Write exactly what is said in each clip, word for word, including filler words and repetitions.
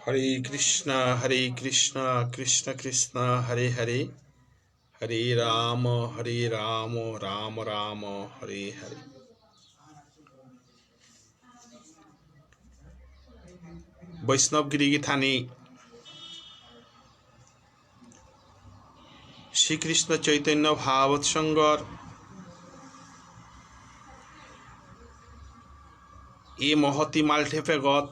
হরে কৃষ্ণ, হরে কৃষ্ণ, কৃষ্ণ কৃষ্ণ, হরে হরে, হরে রাম, হরে রাম, রাম রাম, হরে হরে। বৈষ্ণব গিরিগিথানি শ্রীকৃষ্ণ চৈতন্য ভাগবত সংঘর এই মহতী মালঠেপেগত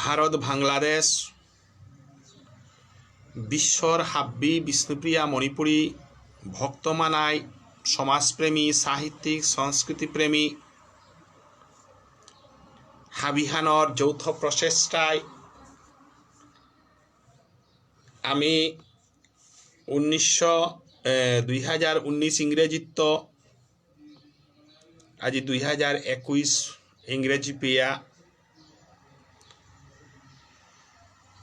ভারত, বাংলাদেশ, বিশ্বর হাব্বি বিষ্ণুপ্রিয়া মণিপুরী ভক্ত মানাই, সমাজপ্রেমী, সাহিত্যিক, সংস্কৃতিপ্রেমী হাবিহানর যৌথ প্রচেষ্টায় আমি উনিশশো, এ, দুই হাজার উনিশ ইংরেজিত্ত, আজি দুই হাজার একুশ ইংরেজি পেয়া,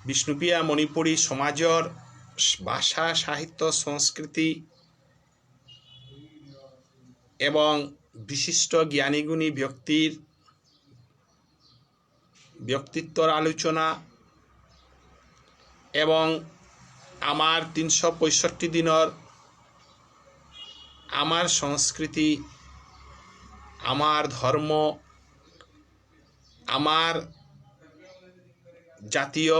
বিষ্ণুপ্রিয়া মণিপুরী সমাজর ভাষা, সাহিত্য, সংস্কৃতি এবং বিশিষ্ট জ্ঞানীগুণী ব্যক্তির ব্যক্তিত্বর আলোচনা এবং আমার তিনশো পঁয়ষট্টি দিনর আমার সংস্কৃতি, আমার ধর্ম, আমার জাতীয়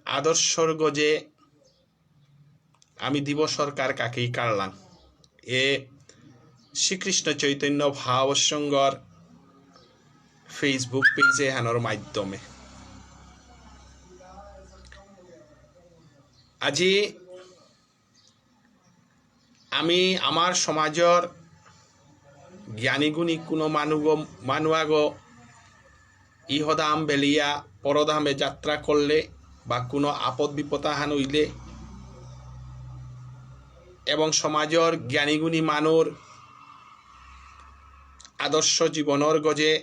আদর্শর গজে আমি দিবসর কার কাকেই কাড়লাম। এ শ্রীকৃষ্ণ চৈতন্য ভাব সংঘর Facebook page এহানর মাধ্যমে। আজি আমি আমার সমাজর জ্ঞানী গুণী কোনো মানুগ, মানু আগ ইহধাম বেলিয়া পরধামে যাত্রা করলে বা কোনো আপদ বিপদ আহান হইলে এবং সমাজর জ্ঞানী গুণী মানুর আদর্শ জীবনর গজে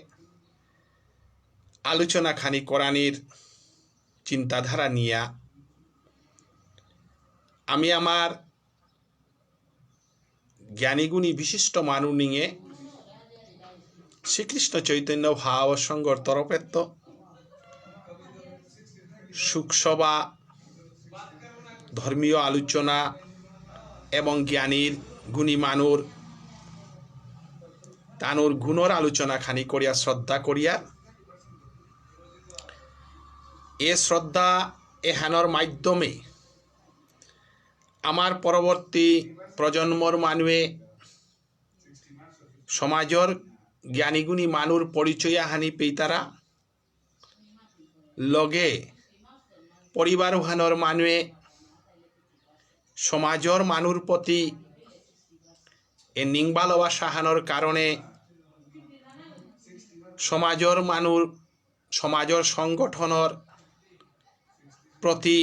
আলোচনা খানি করানির চিন্তাধারা নিয়া আমি আমার জ্ঞানী গুণী বিশিষ্ট মানু নিঙে শ্রীকৃষ্ণ চৈতন্য ভাব সংঘর তরফেত্ত শোকসভা, ধর্মীয় আলোচনা এবং জ্ঞানীর গুণী মানুর তানুর গুণর আলোচনা খানি করিয়া শ্রদ্ধা করিয়া এ শ্রদ্ধা এহানর মাধ্যমে আমার পরবর্তী প্রজন্মর মানুয়ে সমাজর জ্ঞানীগুণী মানুর পরিচয় আহানি পেইতারা, লগে পরিবার উহানর মানুয়ে সমাজর মানুর প্রতি এ নিং ভালোবাসা হানর কারণে সমাজর মানুর সমাজর সংগঠনর প্রতি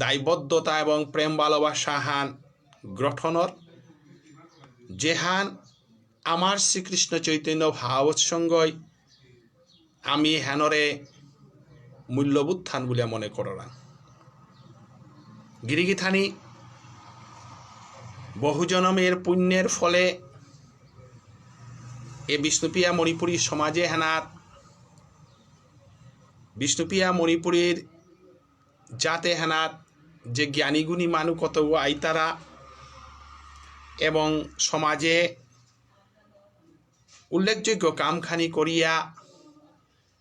দায়বদ্ধতা এবং প্রেম ভালোবাসা হান গঠনর যেহান আমার শ্রীকৃষ্ণ চৈতন্য ভাগবত সংঘই আমি হেনরে মূল্যবোধ থান বুলিয়া মনে কররা। গিরিগিথানি বহু জনমের পুণ্যের ফলে এ বিষ্ণুপ্রিয়া মণিপুরী সমাজে হেনাত বিষ্ণুপ্রিয়া মণিপুরীর জাতে হেনাত যে জ্ঞানী গুণী মানু কতগো আইতারা এবং সমাজে উল্লেখযোগ্য কাম খানি করিয়া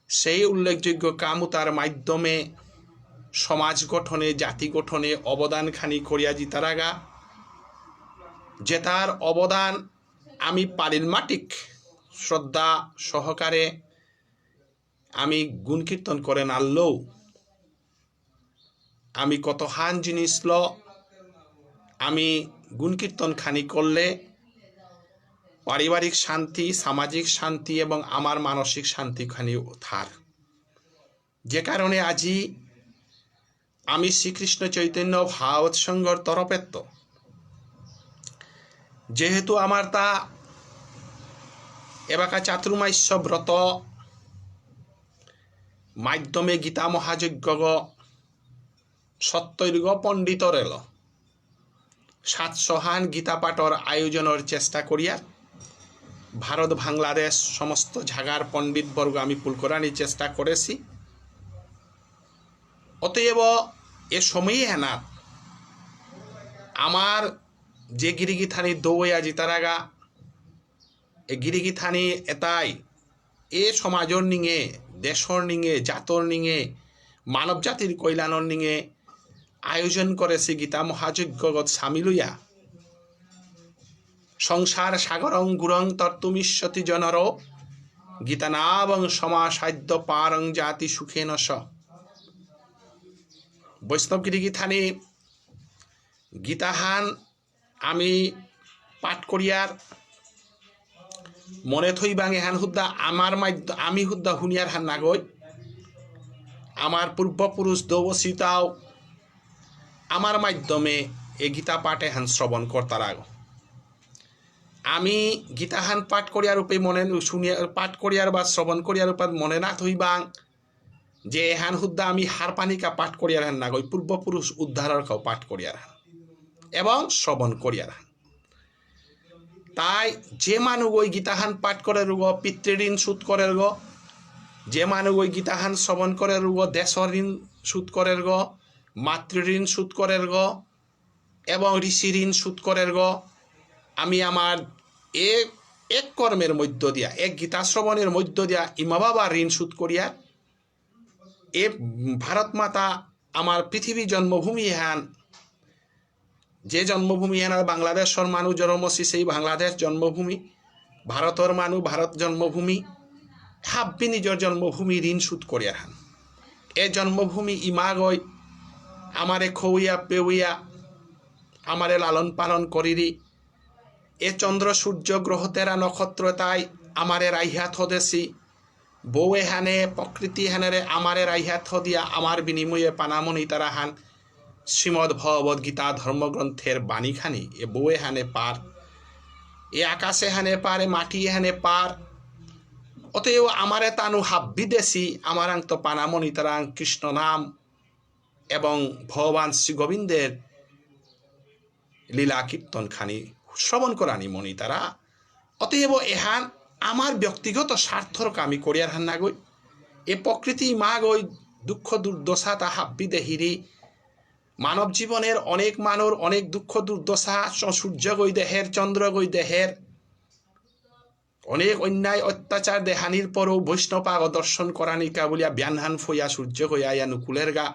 সেই উল্লেখযোগ্য কাম উতার মাধ্যমে সমাজ গঠনে, জাতি গঠনে অবদান খানি করিয়া জিতারাগা, যেতার অবদান আমি পালিল মাটিক শ্রদ্ধা সহকারে আমি গুণ কীর্তন করে নাললেও আমি কতহান জিনিস ল, আমি গুণ কীর্তন খানি করলে পারিবারিক শান্তি, সামাজিক শান্তি এবং আমার মানসিক শান্তি খানি থার। যে কারণে আজি আমি শ্রীকৃষ্ণ চৈতন্য ভাগবত সংঘর তরফেত্ত যেহেতু আমার তা এবাকা চাতুর্মাস্য ব্রত মাধ্যমে গীতা মহাযজ্ঞগ সত্তৈর্গ পণ্ডিতর এল। সাতশোহান গীতা পাঠর আয়োজনর চেষ্টা করিয়ার। ভারত, বাংলাদেশ সমস্ত জাগার পণ্ডিত বর্গ আমি পুলকরানি চেষ্টা করেছি। অতএব এ সময়ে হেনাত আমার যে গিরিগিথানি দৌয়া জিতারাগা, এ গিরিগিথানি এতাই এ সমাজর নিঙে, দেশর নিঙে, জাতর নিঙে, মানব জাতির কল্যাণর নিঙে আয়োজন করেছি গীতা মহাযজ্ঞগত সামিল হইয়া। সংসার সাগরং ঘোরং তর্তুমিচ্ছতি জনরো গীতানাবং সমাসাদ্য পারং যাতি সুখেন স। বৈষ্ণব গিরিগিথানি গীতাহান আমি পাঠ করিয়ার মনে থইবাং এহান হুদ্দা আমার মাধ্য-, আমি হুদ্দা হুনিয়ার হান নাগই। আমার পূর্বপুরুষ দৌসিতাও আমার মাধ্যমে এ গীতা পাঠ এহান শ্রবণ করতারাগো। আমি গীতাহান পাঠ করিয়ার রূপে মনে শুনিয়া, পাঠ করিয়ার বা শ্রবণ করিয়ার রূপে মনে না থইবাং যে এহান হুদ্দা আমি হারপানিকা পাঠ করিয়ার হান নাগই, পূর্বপুরুষ উদ্ধারর কাউ পাঠ করিয়ার হান এবং শ্রবণ করিয়ার হান। তাই যে মানুগই গীতাহান পাঠ করেরগো, পিতৃঋণ শোধ করেরগো, যে মানুগই গীতাহান শ্রবণ করেরগো, দেশর ঋণ শোধ করেরগো, মাতৃঋণ শোধ করেরগো, এবং ঋষি ঋণ শোধ করেরগো। আমি আমার এক, এক কর্মের মধ্য দিয়া, এক গীতা শ্রবণের মধ্য দিয়া ইমা বাবার ঋণ শোধ করিয়া এ ভারত মাতা আমার পৃথিবী জন্মভূমি এহান, যে জন্মভূমি এহান আর বাংলাদেশর মানু জন্মসি সেই বাংলাদেশ জন্মভূমি, ভারতর মানু ভারত জন্মভূমি, হাব্বি নিজর জন্মভূমি ঋণ শোধ করিয়ার হান। এ জন্মভূমি ইমাগই আমারে খৌয়া পেউয়া, আমারে লালন পালন করিরি। এ চন্দ্র সূর্য গ্রহ তেরা নক্ষত্র তাই আমারে রাইহা থদেসি। বউ এহানে প্রকৃতি এহানেরে আমারে রাইহা থদিয়া আমার বিনিময়ে পানামনি তারা হান শ্রীমদ্ ভগবত গীতা ধর্মগ্রন্থের বাণীখানি। এ বউ এহানে পার, এ আকাশ এহানে পার, এ মাটি এহানে পার। অতএব আমারে তানু হাব্বি দেসি, আমারাং তো পানামনি তারাং কৃষ্ণ নাম এবং ভগবান শ্রী গোবিন্দের লীলা কীর্তন খানি শ্রবণ করানি মনি তারা। অতএব এহান আমার ব্যক্তিগত স্বার্থর কামি করিয়ার হান নাগই। এ প্রকৃতি মাগই দুঃখ দুর্দশা তা হাব্বি দেহিরি। মানব জীবনের অনেক মানুর অনেক দুঃখ দুর্দশা, স-, সূর্যগই দেহের, চন্দ্রগই দেহের। অনেক অন্যায় অত্যাচার দেহানির পরও বৈষ্ণব আগ দর্শন করানিকা বুলিয়া বিয়ানহান ফইয়া সূর্যগই আয়া নুকুলের গা।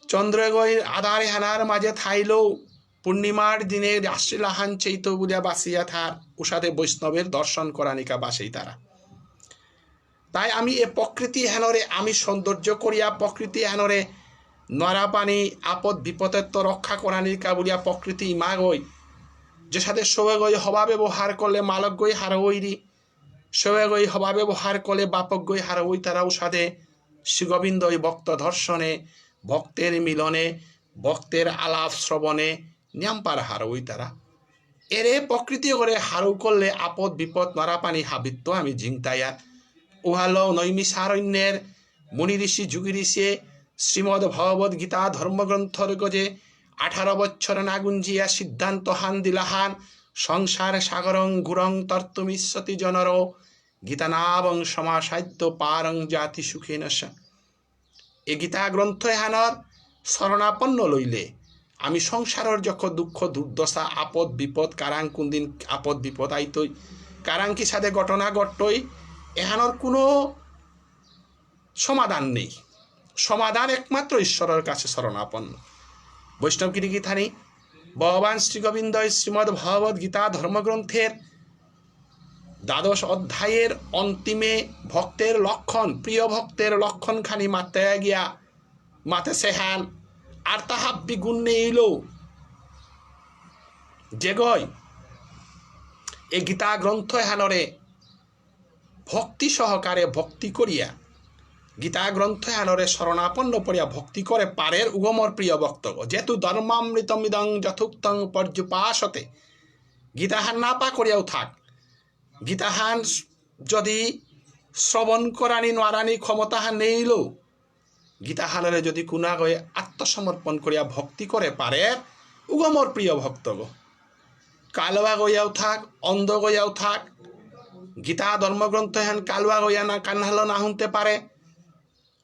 চন্দ্রগই আধারে হানার মাঝে থাইলেও পূর্ণিমার দিনে রাসলীলাহান চেইত বুলিয়া বাসিয়া থার উষাদে বৈষ্ণবের দর্শন করানিকা বাসেই তারা। তাই আমি এ প্রকৃতি হানরে আমি সৌন্দর্য করিয়া প্রকৃতি হানরে নরা পানি আপদ বিপদের তো রক্ষা করানির কাবুলিয়া প্রকৃতি ইমাগই। যে সাথে সৌগই হবা ব্যবহার করলে মালকগই হারৌইরি, সৌগই হবা ব্যবহার করলে বাপকগই হারৌই তারাও সাথে শ্রীগোবিন্দই ভক্ত দর্শনে, ভক্তের মিলনে, ভক্তের আলাপ শ্রবণে নিয়াম পার হারৌই তারা। এরে প্রকৃতি করে হারৌ করলে আপদ বিপদ নরা পানি হাবিত্ত আমি জিংতায়া। উহালো নৈমিষারণ্যের মুনি ঋষি যোগী ঋষিয়ে শ্রীমদ্ ভগবত গীতা ধর্মগ্রন্থর গজে আঠারো বছর না গুঞ্জিয়া সিদ্ধান্ত হান দিলাহান, সংসার সাগরং ঘোরং তর্তুমিচ্ছতি জনরো গীতানাবং সমাসাদ্য পারং যাতি সুখেন স। এ গীতা গ্রন্থ এহানর শরণাপন্ন লইলে আমি সংসারর যত দুঃখ দুর্দশা আপদ বিপদ, কারাং কোন দিন আপদ বিপদ আইতই, কারাং কি সাথে ঘটনা ঘটতই, এহানর কোনো সমাধান নেই। সমাধান একমাত্র ঈশ্বরের কাছে শরণাপন্ন। বৈষ্ণব গিরি গীতানি ভগবান শ্রী গোবিন্দই শ্রীমদ্ ভগবত গীতা ধর্মগ্রন্থের দ্বাদশ অধ্যায়ের অন্তিমে ভক্তের লক্ষণ, প্রিয় ভক্তের লক্ষণ খানি মাতে গিয়া মাতে সেহান, আর তাহা বিগুণ নেইল। যেগই এ গীতা গ্রন্থ এহানরে ভক্তি সহকারে ভক্তি করিয়া গীতা গ্রন্থ এহানরে শরণাপন্ন পড়িয়া ভক্তি করে পারের উগমর প্রিয় ভক্তগ। যেহেতু ধর্মামৃতমিদং যথোক্তং পর্যুপাসতে, গীতাহান না পা করিয়াও থাক, গীতাহান যদি শ্রবণ করানি নোয়ারানি ক্ষমতাহান নেইল, গীতাহানরে যদি কুনাগয়ে আত্মসমর্পণ করিয়া ভক্তি করে পারে, উগো মোর প্রিয় ভক্তগো, কালুয়া গইয়াও থাক, অন্ধ গইয়াও থাক, গীতা ধর্মগ্রন্থ এহান কালুয়া গইয়া না কানহালো না শুনতে পারে,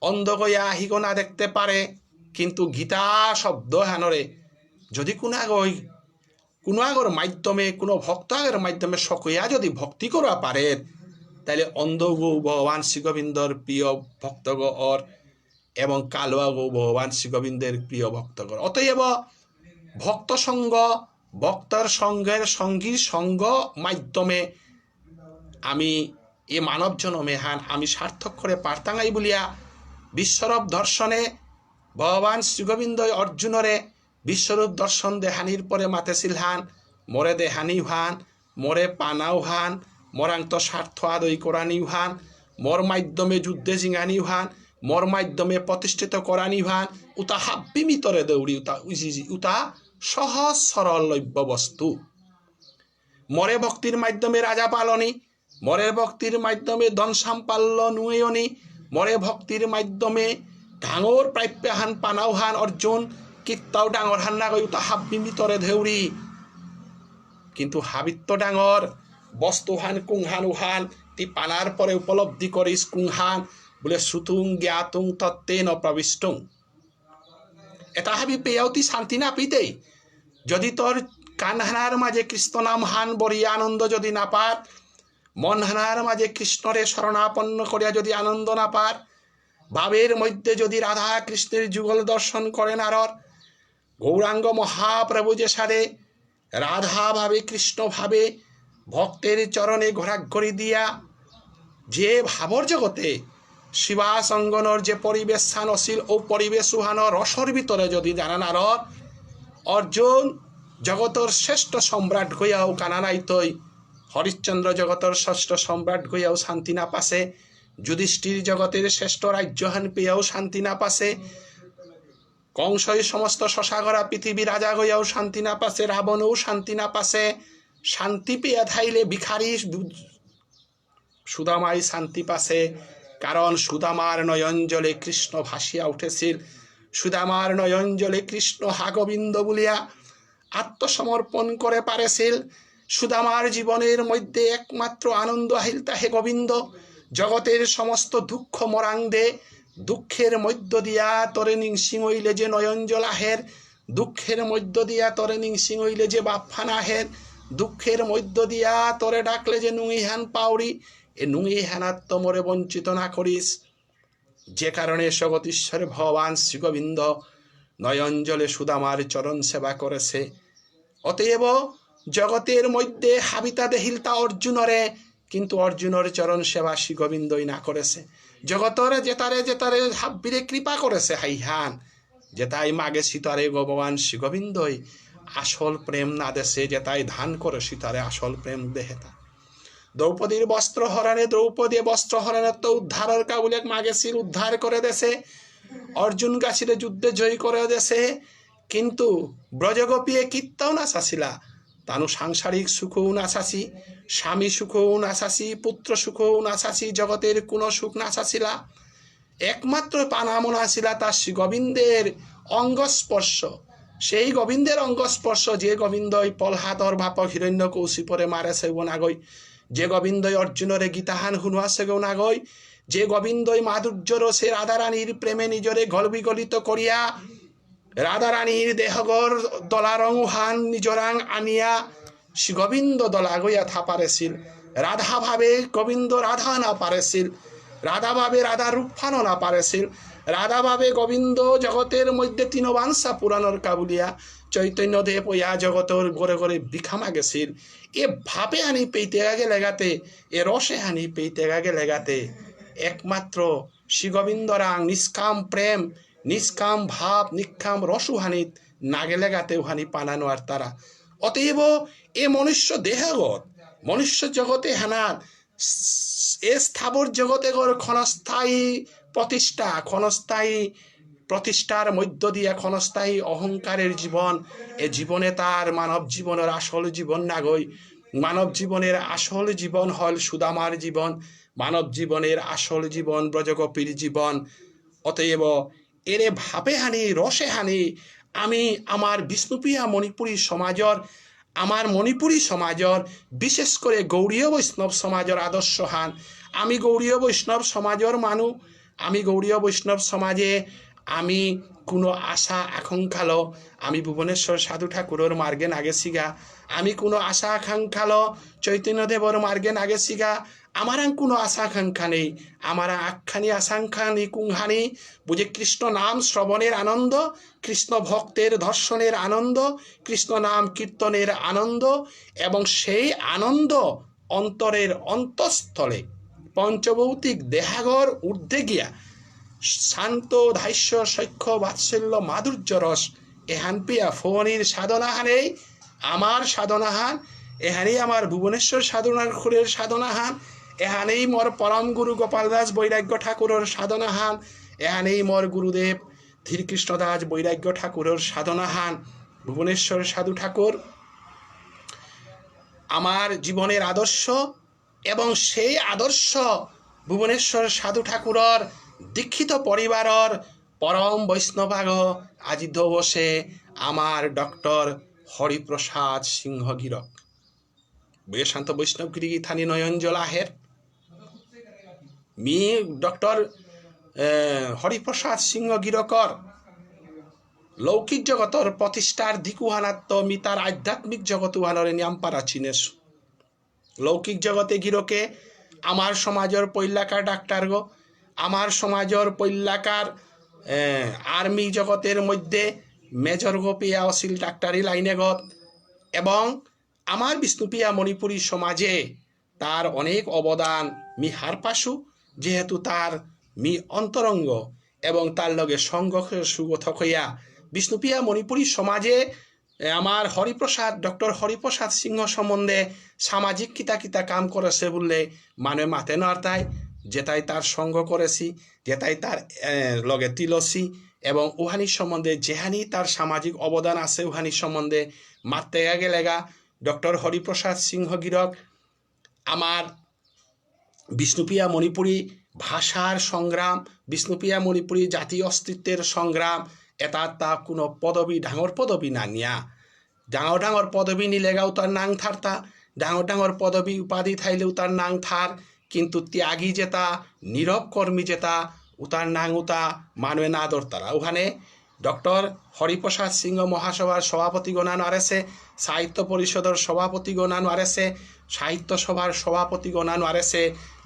অন্ধ গইয়া আহিগো না দেখতে পারে, কিন্তু গীতা শব্দ এহানরে যদি কোনো আগই, কোনো আগর মাধ্যমে, কোনো ভক্ত আগর মাধ্যমে সকইয়া যদি ভক্তি করা পারে, তাহলে অন্ধগো ভগবান শ্রী গোবিন্দর প্রিয় ভক্তগো অর এবং কালুয়াগো ভগবান শ্রী গোবিন্দের প্রিয় ভক্তগণ। অতএব ভক্ত সঙ্গ, ভক্তর সঙ্গের সঙ্গীর সঙ্গ মাধ্যমে আমি এ মানব জনম এহান আমি সার্থক করে পারতাঙাই বুলিয়া বিশ্বরূপ দর্শনে ভগবান শ্রী গোবিন্দ অর্জুনরে বিশ্বরূপ দর্শন দেহানির পরে মাতেছিল হান, মোরে দেহানি হান, মোরে পানাও হান, মোরাংত স্বার্থ আদয় করানিও হান, মোর মাধ্যমে যুদ্ধে জিঙানিও হান, মোর মাধ্যমে প্রতিষ্ঠিত করানিও হান, উতা হাব্বি মিতরে দেউরি উতা উজিজি উতা সহজ সরল লভ্য বস্তু। মোরে ভক্তির মাধ্যমে রাজা পালনি, মোরে ভক্তির মাধ্যমে ধন সম্পাল্য নুয়েয়নি, মোরে ভক্তির মাধ্যমে ডাঙর প্রাপ্য হান পানাও হান অর্জুন, কিত্তাও ডাঙর হান নাগই উতা হাব্বি মিতরে দেউরি। কিন্তু হাবিত্ত ডাঙর বস্তুহান কুংহান উহান তি পানার পরে উপলব্ধি করিস কুংহান বুলে শ্রুতুং জ্ঞাতুং তত্ত্বেন প্রবিষ্টুং। এটা হাবি পেয়াও তি শান্তি না পিতেই। যদি তোর কানহানার মাঝে কৃষ্ণ নাম হান বরি আনন্দ যদি না পার, মন হানার মাঝে কৃষ্ণরে শরণাপন্ন করিয়া যদি আনন্দ না পার, ভাবের মধ্যে যদি রাধা কৃষ্ণের যুগল দর্শন করে নারর, গৌরাঙ্গ মহাপ্রভু যে সাদে রাধা ভাবে কৃষ্ণ ভাবে ভক্তের চরণে ঘোরাঘুরি দিয়া যে ভাবর জগতে শিবাসঙ্গনর যে পরিবেশ হান অসিল ও পরিবেশ উহান রসর ভিতরে যদি জানা নারর, অর্জুন জগতর শ্রেষ্ঠ সম্রাট গইয়াও কানা নাইতই, হরিশ্চন্দ্র জগতর শ্রেষ্ঠ সম্রাট গইয়াও শান্তি না পাসে, যুধিষ্ঠির জগতের শ্রেষ্ঠ রাজ্য হান পেয়াও শান্তি না পাসে, কংসই সমস্ত সসাগরা পৃথিবী রাজা গইয়াও শান্তি না পাসে, রাবণও শান্তি না পাসে, শান্তি পেয়া থাইলে ভিখারি সুদামাই শান্তি পাসে, কারণ সুদামার নয়ন জলে কৃষ্ণ ভাসিয়া উঠেছিল। সুদামার নয়ন জলে কৃষ্ণ হা গোবিন্দ বলিয়া আত্মসমর্পণ করে পারেছিল। সুদামার জীবনের মধ্যে একমাত্র আনন্দ আহিল তা হে গোবিন্দ। জগতের সমস্ত দুঃখ মরাং দে, দুঃখের মধ্য দিয়া তরে নিংসিং হইলে যে নয়ন জল আহের, দুঃখের মধ্য দিয়া তরে নিংসিং হইলে যে বাপ্পান আহের, দুঃখের মধ্য দিয়া তরে ডাকলে যে নুঙিহান পাউরি, এ নুঙিহানাত্ত মোরে বঞ্চিত না করিস। যে কারণে জগদীশ্বর ভগবান শ্রী গোবিন্দ নয়ন জলে সুদামার চরণ সেবা করেছে। অতএব জগতের মধ্যে হাবিতা দেহিলতা অর্জুনরে, কিন্তু অর্জুনর চরণ সেবা শ্রী গোবিন্দই না করেছে। জগতর যেতারে যেতারে হাব্বিরে কৃপা করেছে হাইহান, যেতাই মাগে সীতারে ভগবান শ্রী গোবিন্দই আসল প্রেম না দেসে, যেতাই দান করে সীতারে আসল প্রেম দেহেতা। দ্রৌপদীর বস্ত্র হরণে, দ্রৌপদী বস্ত্র হরণে তো উদ্ধারর কাবুলিয়াক মাগেছিল, উদ্ধার করে দেসে, অর্জুন গাছিরে যুদ্ধে জয় করে দেসে, কিন্তু ব্রজগোপীয়ে কিত্তাও না চাছিলা। তানু সাংসারিক সুখও না চাছি, স্বামী সুখও না চাছি, পুত্র সুখও না চাছি, জগতের কোনো সুখ না চাছিলা। একমাত্র পানা মনা আছিলা তা শ্রী গোবিন্দের অঙ্গস্পর্শ। সেই গোবিন্দের অঙ্গস্পর্শ, যে গোবিন্দই প্রহ্লাদর বাপক হিরণ্য কৌশিপরে মারেছে ও নাগই, যে গোবিন্দই অর্জুনরে গীতাহান হুনুয়াছে গো নাগই, যে গোবিন্দই মাধুর্য রসে রাধারানীর প্রেমে নিজরে গলবিগলিত করিয়া রাধারানীর দেহগর দলা রঙহান নিজরাং আনিয়া শ্রী গোবিন্দ দলা গইয়া থা পারেছিল। রাধা ভাবে গোবিন্দ রাধা না পারেছিল। রাধা ভাবে রাধা রূপহান না পারেছিল। রাধা ভাবে গোবিন্দ জগতের মধ্যে তিন বাঞ্ছা পুরাণর কাবুলিয়া চৈতন্য দেব ইয়া জগতর ঘরে ঘরে ভিক্ষা মাগেছিল। এ ভাবে আনি পেইতে আগে লেগাতে, এ রসে আনি পেইতে আগে লেগাতে একমাত্র শ্রী গোবিন্দরাং নিষ্কাম প্রেম, নিষ্কাম ভাব, নিষ্কাম রস উহানিত না গেলে গাতে উহানি পানা নোয়ারতারা। অতএব এ মনুষ্য দেহগত, মনুষ্য জগতে হানাত, এ স্থাবর জগতে গর ক্ষণস্থায়ী প্রতিষ্ঠা, ক্ষণস্থায়ী প্রতিষ্ঠার মধ্য দিয়া ক্ষণস্থায়ী অহংকারের জীবন। এ জীবনে তার মানব জীবনের আসল জীবন নাগই। মানব জীবনের আসল জীবন হল সুদামার জীবন। মানব জীবনের আসল জীবন ব্রজগোপীর জীবন। অতএব এরে ভাবে হানি, রসে হানি, আমি আমার বিষ্ণুপ্রিয়া মণিপুরী সমাজর, আমার মণিপুরী সমাজর, বিশেষ করে গৌড়ীয় বৈষ্ণব সমাজর আদর্শহান, আমি গৌড়ীয় বৈষ্ণব সমাজর মানু, আমি গৌড়ীয় বৈষ্ণব সমাজে আমি কোনো আশা আকাঙ্ক্ষালো আমি ভুবনেশ্বর সাধু ঠাকুরর মার্গে না গেছিগা, আমি কোনো আশা আকাঙ্ক্ষালো চৈতন্যদেবর মার্গে না গেছিগা, আমারাং কোনো আশা আকাঙ্ক্ষা নেই। আমারাং আহানি আশা আকাঙ্ক্ষা নেই কুংহানি, বুঝে কৃষ্ণ নাম শ্রবণের আনন্দ, কৃষ্ণ ভক্তের দর্শনের আনন্দ, কৃষ্ণ নাম কীর্তনের আনন্দ, এবং সেই আনন্দ অন্তরের অন্তঃস্থলে পঞ্চভৌতিক দেহাগর ঊর্ধ্বে গিয়া শান্ত দাস্য সখ্য বাৎসল্য মাধুর্য রস এহান পিয়া ফণির সাধনাহানেই আমার সাধনাহান, এহানেই আমার ভুবনেশ্বর সাধনার খুরের সাধনাহান, এহানেই মোর পরম গুরু গোপাল দাস বৈরাগ্য ঠাকুরর সাধনাহান, এহানেই মোর গুরুদেব ধীরকৃষ্ণ দাস বৈরাগ্য ঠাকুরর সাধনাহান। ভুবনেশ্বর সাধু ঠাকুর আমার জীবনের আদর্শ, এবং সেই আদর্শ ভুবনেশ্বর সাধু ঠাকুরর দীক্ষিত পরিবারর পরম বৈষ্ণবাগ আজি দিবসে আমার ডক্টর হরিপ্রসাদ সিংহ গিরক। বৈশান্ত বৈষ্ণব গিরি গিথানি নয়ন জল আহের। মি ডক্টর, এ, হরিপ্রসাদ সিংহ গিরকর লৌকিক জগতর প্রতিষ্ঠার দিকুহানাত্ত মি তার আধ্যাত্মিক জগত উহানরে নিয়াম পারা চিনেসু। লৌকিক জগতে গিরকে আমার সমাজর পৈলাকার ডাক্তার গো, আমার সমাজর পৈলাকার, এ, আর্মি জগতের মধ্যে মেজর গো পেয়া অসিল ডাক্তারি লাইনে গত, এবং আমার বিষ্ণুপ্রিয়া মণিপুরী সমাজে তার অনেক অবদান মি হারপাসু, যেহেতু তার মি অন্তরঙ্গ এবং তার লগে সংঘর্ষ সুগত হইয়া বিষ্ণুপ্রিয়া মণিপুরী সমাজে, এ, আমার হরিপ্রসাদ, ডক্টর হরিপ্রসাদ সিংহ সম্বন্ধে সামাজিক কিতা কিতা কাম করেছে বললে মানে মাতে নারতাই, যেটাই তার সঙ্গ করেছি, যেটাই তার, এ, লগে তিলসি, এবং উহানি সম্বন্ধে যেহানি তার সামাজিক অবদান আছে উহানি সম্বন্ধে মাততে গেলেগা ডক্টর হরিপ্রসাদ সিংহ গিরক আমার বিষ্ণুপ্রিয়া মণিপুরী ভাষার সংগ্রাম, বিষ্ণুপ্রিয়া মণিপুরী জাতীয় অস্তিত্বের সংগ্রাম, এটা তা কোনো পদবী, ডাঙর পদবী না নিয়া। ডাঙর ডাঙর পদবী নিলেগাও তার নাং থারতা, ডাঙর ডাঙর পদবী উপাধি থাইলেও তার নাং থার, কিন্তু ত্যাগী যেটা, নীরব কর্মী যেটা, উতার নাং উতা মানুয়ে না ধরতারা। ওখানে ডক্টর হরিপ্রসাদ সিংহ মহাসভার সভাপতিগ না নারেছে, সাহিত্য পরিষদর সভাপতিগ না নারেছে, সাহিত্য সভার সভাপতিগ না নারেছে,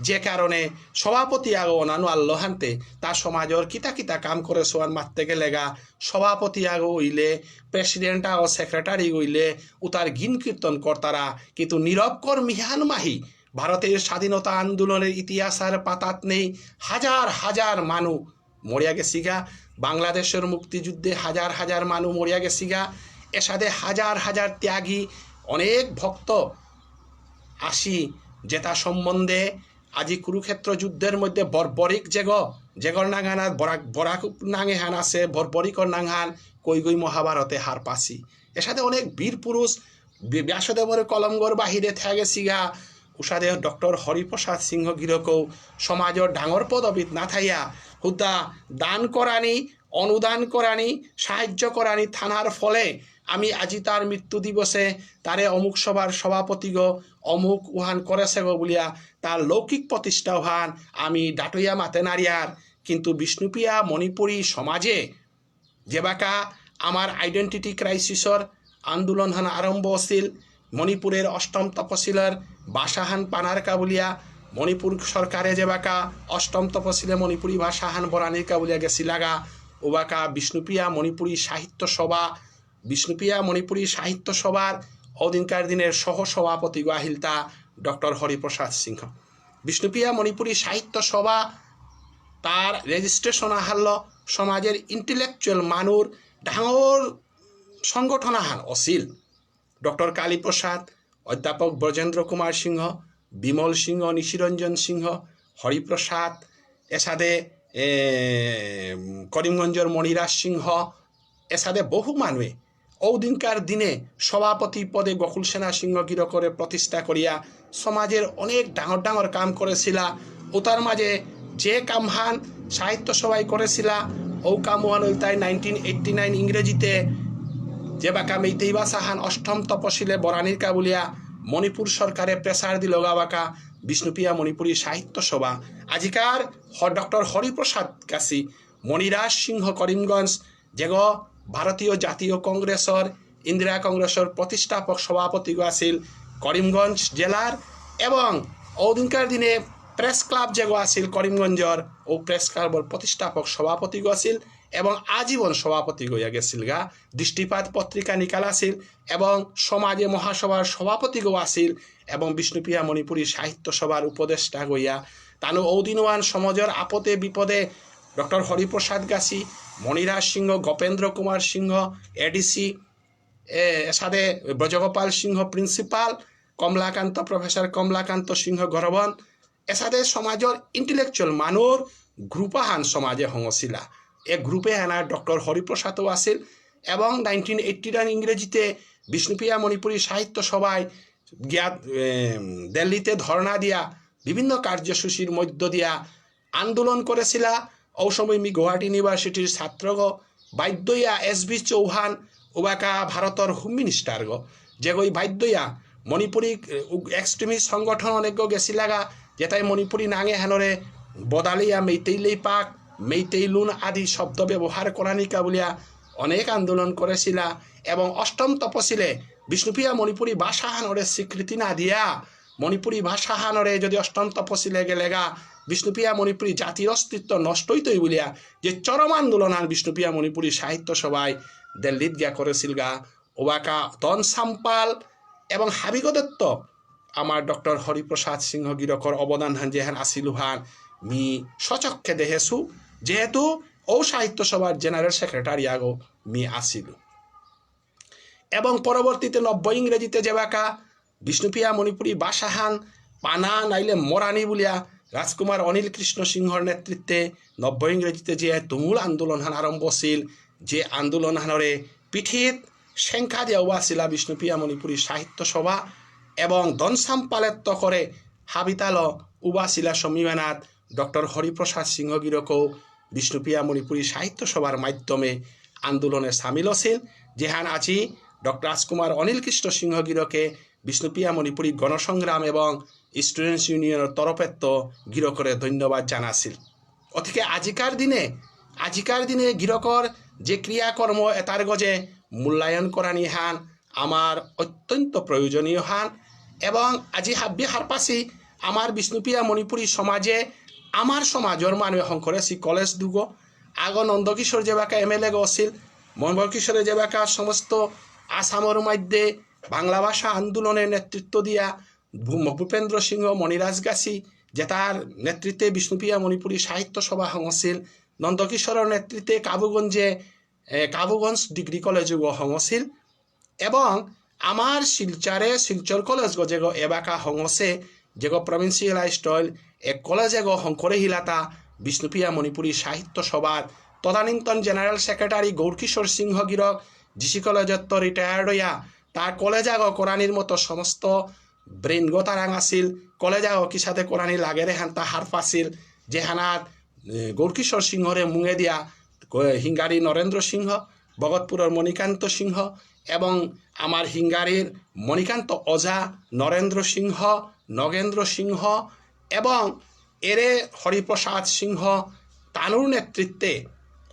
যে কারণে সভাপতি আগ না নারলো হানতে তা সমাজর কিতা কিতা কাম করেছে ওহান মাততে গেলেগা সভাপতি আগ হইলে, প্রেসিডেন্ট আগ, সেক্রেটারি হইলে উতার গিন কীর্তন করতারা, কিন্তু নীরব কর্মী হান মাহি। ভারতের স্বাধীনতা আন্দোলনের ইতিহাস আর পাতাত নেই, হাজার হাজার মানু মরিয়া গেছিগা। বাংলাদেশের মুক্তিযুদ্ধে হাজার হাজার মানু মরিয়া গেছিগা। এসাদে হাজার হাজার ত্যাগী, অনেক ভক্ত আসি, যেটা সম্বন্ধে আজি কুরুক্ষেত্র যুদ্ধের মধ্যে বর্বরিক যেগ, যেগর নাঙহান আর বরাক, বরাক নাঙেহান আছে, বর্বরিকর নাঙহান কই গই মহাভারতে হারপাসি। এসাদে অনেক বীর পুরুষ বি-, ব্যাসদেবর কলমগর বাহিরে থা গেছিগা। উসাদে ডক্টর হরিপ্রসাদ সিংহ গিরকও সমাজর ডাঙর পদবীত না থাইয়া হুদা দান করানি, অনুদান করানি, সাহায্য করানি থানার ফলে আমি আজি তার মৃত্যু দিবসে তারে অমুক সভার সভাপতিগ, অমুক উহান করেছেগ বুলিয়া তার লৌকিক প্রতিষ্ঠা উহান আমি ডাটইয়া মাতে নারিয়ার। কিন্তু বিষ্ণুপ্রিয়া মণিপুরী সমাজে যেবাকা আমার আইডেন্টিটি ক্রাইসিসর আন্দোলনহান আরম্ভ আছিল, মণিপুরের অষ্টম তপশিলর ভাষাহান পানার কা বুলিয়া মণিপুর সরকারে যেবাকা অষ্টম তপশিলে মণিপুরী ভাষাহান বরানির কা বুলিয়া গেছিলাগা, ওবাকা বিষ্ণুপ্রিয়া মণিপুরী সাহিত্য সভা, বিষ্ণুপ্রিয়া মণিপুরী সাহিত্য সভার অদিনকার দিনের সহ সভাপতিগ আহিলতা ডক্টর হরিপ্রসাদ সিংহ। বিষ্ণুপ্রিয়া মণিপুরী সাহিত্য সভা তার রেজিস্ট্রেশন আহারল সমাজের ইন্টেলেকচুয়াল মানুর ডাঙর সংগঠন আহান অসিল। ডক্টর কালীপ্রসাদ, অধ্যাপক ব্রজেন্দ্র কুমার সিংহ, বিমল সিংহ, নিশিরঞ্জন সিংহ, হরিপ্রসাদ, এসাদে, এ, করিমগঞ্জর মণিরাজ সিংহ, এসাদে বহু মানুয়ে ঔদিনকার দিনে সভাপতি পদে গোকুল সেনা সিংহ গিরকরে প্রতিষ্ঠা করিয়া সমাজের অনেক ডাঙর ডাঙর কাম করেছিলা। ওতার মাঝে যে কামহান সাহিত্য সভায় করেছিলা, ঔ কামহান ইলতাই নাইনটিন এইটটি নাইন ইংরেজিতে যে বাকা মেইতেই ভাষাহান অষ্টম তপশিলে বরানির কা বুলিয়া মণিপুর সরকারে প্রেসার দিলগা বাকা বিষ্ণুপ্রিয়া মণিপুরী সাহিত্য সভা। আজিকার হ-, ডক্টর হরিপ্রসাদ গাছি, মণিরাজ সিংহ করিমগঞ্জ, যেগ ভারতীয় জাতীয় কংগ্রেসর, ইন্দিরা কংগ্রেসর প্রতিষ্ঠাপক সভাপতিগ আছিল করিমগঞ্জ জেলার, এবং ঔদিনকার দিনে প্রেস ক্লাব যেগ আছিল করিমগঞ্জর, ঔ প্রেস ক্লাবর প্রতিষ্ঠাপক সভাপতিগ আছিল এবং আজীবন সভাপতিগ ইয়া গেছিলগা। দৃষ্টিপাত পত্রিকা নিকাল আছিল এবং সমাজে মহাসভার সভাপতিগ আছিল এবং বিষ্ণুপ্রিয়া মণিপুরী সাহিত্য সভার উপদেষ্টা গইয়া তানু ঔদিনওয়ান সমাজর আপদে বিপদে ডক্টর হরিপ্রসাদ গাছি, মণিরাজ সিংহ, গোপেন্দ্র কুমার সিংহ, এডিসি, এ, এসাদে ব্রজগোপাল সিংহ প্রিন্সিপাল, কমলাকান্ত, প্রফেসর কমলাকান্ত সিংহ গরবন, এসাদে সমাজর ইন্টেলেকচুয়াল মানুর গ্রুপ আহান সমাজে হঙসিলা। এ গ্রুপে হানা ডক্টর হরিপ্রসাদও আছিল এবং নাইনটিন এইটটি নাইন ইংরেজিতে বিষ্ণুপ্রিয়া মণিপুরী সাহিত্য সভায় গিয়া, এ, দিল্লিতে ধর্ণা দিয়া বিভিন্ন কার্যসূচীর মধ্য দিয়া আন্দোলন করেছিলা। ঔ সময় মি গুয়াহাটি ইউনিভার্সিটির ছাত্রগ বাধ্য ইয়া এস বি চৌহান উবাকা ভারতর হোম মিনিস্টারগ, যেগই বাধ্য ইয়া মণিপুরী, এ, উগ-, এক্সট্রিমিস্ট সংগঠন অনেকগ গেছিলাগা, যেতাই মণিপুরী নাঙে হানরে বদালিয়া মেইতেই লেইপাক, মেইতেই লুন আদি শব্দ ব্যবহার করানিকা বুলিয়া অনেক আন্দোলন করেছিলা। এবং অষ্টম তপশিলে বিষ্ণুপ্রিয়া মণিপুরী ভাষা হানরে স্বীকৃতি না দিয়া মণিপুরী ভাষা হানরে যদি অষ্টম তপশিলে গেলেগা বিষ্ণুপ্রিয়া মণিপুরী জাতির অস্তিত্ব নষ্ট হইতই বুলিয়া যে চরম আন্দোলন হান বিষ্ণুপ্রিয়া মণিপুরী সাহিত্য সভায় দিল্লিত গিয়া করেছিলগা। ওবাকা ধন সাম্পাল এবং হাবিগ দত্ত আমার ডক্টর হরিপ্রসাদ সিংহ গিরকর অবদান হান যেহান আসিল হান মি স্বচক্ষে দেহেছু, যেহেতু ঔ সাহিত্য সভার জেনারেল সেক্রেটারি আগো মি আসিল। এবং পরবর্তীতে নব্য ইংরেজিতে যেবাকা বিষ্ণুপ্রিয়া মণিপুরী ভাষাহান পানা নাইলে মরানি বুলিয়া রাজকুমার অনিল কৃষ্ণ সিংহর নেতৃত্বে নব্য ইংরেজিতে যে তুমুল আন্দোলনহান আরম্ভ হছিল, যে আন্দোলনহানরে পিঠিত সেংকা দিয়া উবাসিলা বিষ্ণুপ্রিয়া মণিপুরী সাহিত্য সভা এবং ধন সাম্পালেত্ত করে হাবিতাল উবাসিলা সম্মিলনাত ডক্টর হরিপ্রসাদ সিংহ গিরকও বিষ্ণুপ্রিয়া মণিপুরী সাহিত্য সভার মাধ্যমে আন্দোলনে সামিল আছিল, যেহান আজি ডক্টর রাজকুমার অনিল কৃষ্ণ সিংহ গিরকে বিষ্ণুপ্রিয়া মণিপুরী গণসংগ্রাম এবং স্টুডেন্টস ইউনিয়নর তরফেত্ত গিরকরে ধন্যবাদ জানাছিল। অতিকে আজিকার দিনে, আজিকার দিনে গিরকর যে ক্রিয়াকর্ম এতার গজে মূল্যায়ন করানিহান আমার অত্যন্ত প্রয়োজনীয় হান। এবং আজি হাব্বি হারপাসি আমার বিষ্ণুপ্রিয়া মণিপুরী সমাজে আমার সমাজর মানু হংকরেসি কলেজ দুগো। আগ নন্দকিশোর যেবাকা এম এল এ গো আছিল, নন্দকিশোরে যেবাকা সমস্ত আসামর মধ্যে বাংলা ভাষা আন্দোলনের নেতৃত্ব দিয়া ভূ-, ভূপেন্দ্র সিংহ মণিরাজ গাছি, যেতার নেতৃত্বে বিষ্ণুপ্রিয়া মণিপুরী সাহিত্য সভা হঙসিল, নন্দকিশোরর নেতৃত্বে কাবুগঞ্জে, এ, কাবুগঞ্জ ডিগ্রি কলেজ হঙসিল। এবং আমার শিলচরে শিলচর কলেজ গো যেগো এবাকা হঙসে, যেগো প্রভিন্সিয়ালাইজড হইল, এ কলেজ এগো হংকরে হিলাতা বিষ্ণুপ্রিয়া মণিপুরী সাহিত্য সভার তদানীন্তন জেনারেল সেক্রেটারি গৌরকিশোর সিংহ গিরক জিসি কলেজত্ত রিটায়ার্ড হইয়া তার কলেজ আগো করানির মতো সমস্ত ব্রেন গো তারাং আছিল, কলেজ আগো কিসাদে করানি লাগেরে হান্তা হারপাছিল, যে হানাত, এ, গৌরকিশোর সিংহরে মুঙে দিয়া ক-, হিঙ্গারি নরেন্দ্র সিংহ, ভগতপুরর মণিকান্ত সিংহ এবং আমার হিঙ্গারির মণিকান্ত ওঝা, নরেন্দ্র সিংহ, নগেন্দ্র সিংহ এবং এরে হরিপ্রসাদ সিংহ তানুর নেতৃত্বে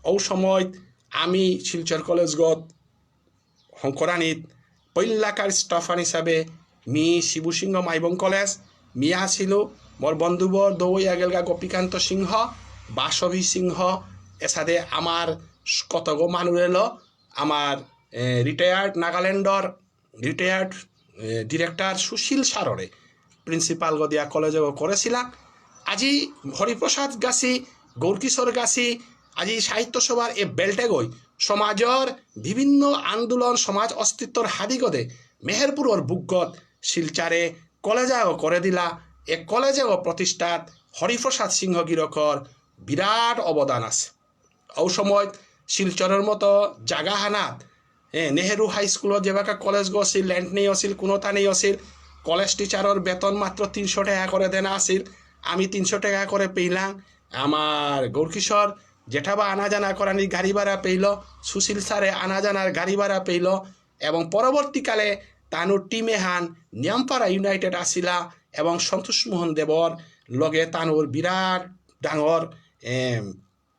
ঔ সময় আমি শিলচর কলেজগত হংকরানিত পৈলাকার স্টাফান হিসাবে মি শিবু সিংহ মাইবং কলেজ, মি আসিলু, মোর বন্ধুবর দৌ আগেলগা গোপীকান্ত সিংহ, বাসবী সিংহ, এসাদে আমার কতগো মানুরেল, আমার, এ, রিটায়ার্ড নাগাল্যান্ডর রিটায়ার্ড, এ, ডিরেক্টর সুশীল সাররে প্রিন্সিপাল গদিয়া কলেজ করেছিলা। আজি হরিপ্রসাদ গাছি, গৌরকিশোর গাছি, আজি সাহিত্য সভার এ বেল্টে গই সমাজর বিভিন্ন আন্দোলন, সমাজ অস্তিত্বর হাদিগদে মেহেরপুরর বুকগত শিলচারে কলেজ আগ করে দিলা। এ কলেজ আগ প্রতিষ্ঠাত হরিপ্রসাদ সিংহ গিরকর বিরাট অবদান আছে। ঔ সময় শিলচরর মতো জাগা হানাত, এ, নেহেরু হাই স্কুলত যেবাকা কলেজ গছিল, ল্যান্ড নেই আছিল, কোনোটা নেই আছিল। কলেজ টিচারর বেতন মাত্র তিনশো টাকা করে দেনা আছিল। আমি তিনশো টাকা করে পেলাম। আমার গৌরকিশোর জেঠাবা আনা জানা করানির গাড়ি ভাড়া পেইল, সুশীল স্যারে আনা জানার গাড়ি ভাড়া পেইল, এবং পরবর্তীকালে তানুর টিম এহান নিয়ামপারা ইউনাইটেড আসিলা এবং সন্তোষ মোহন দেবর লগে তানুর বিরাট ডাঙর, এম,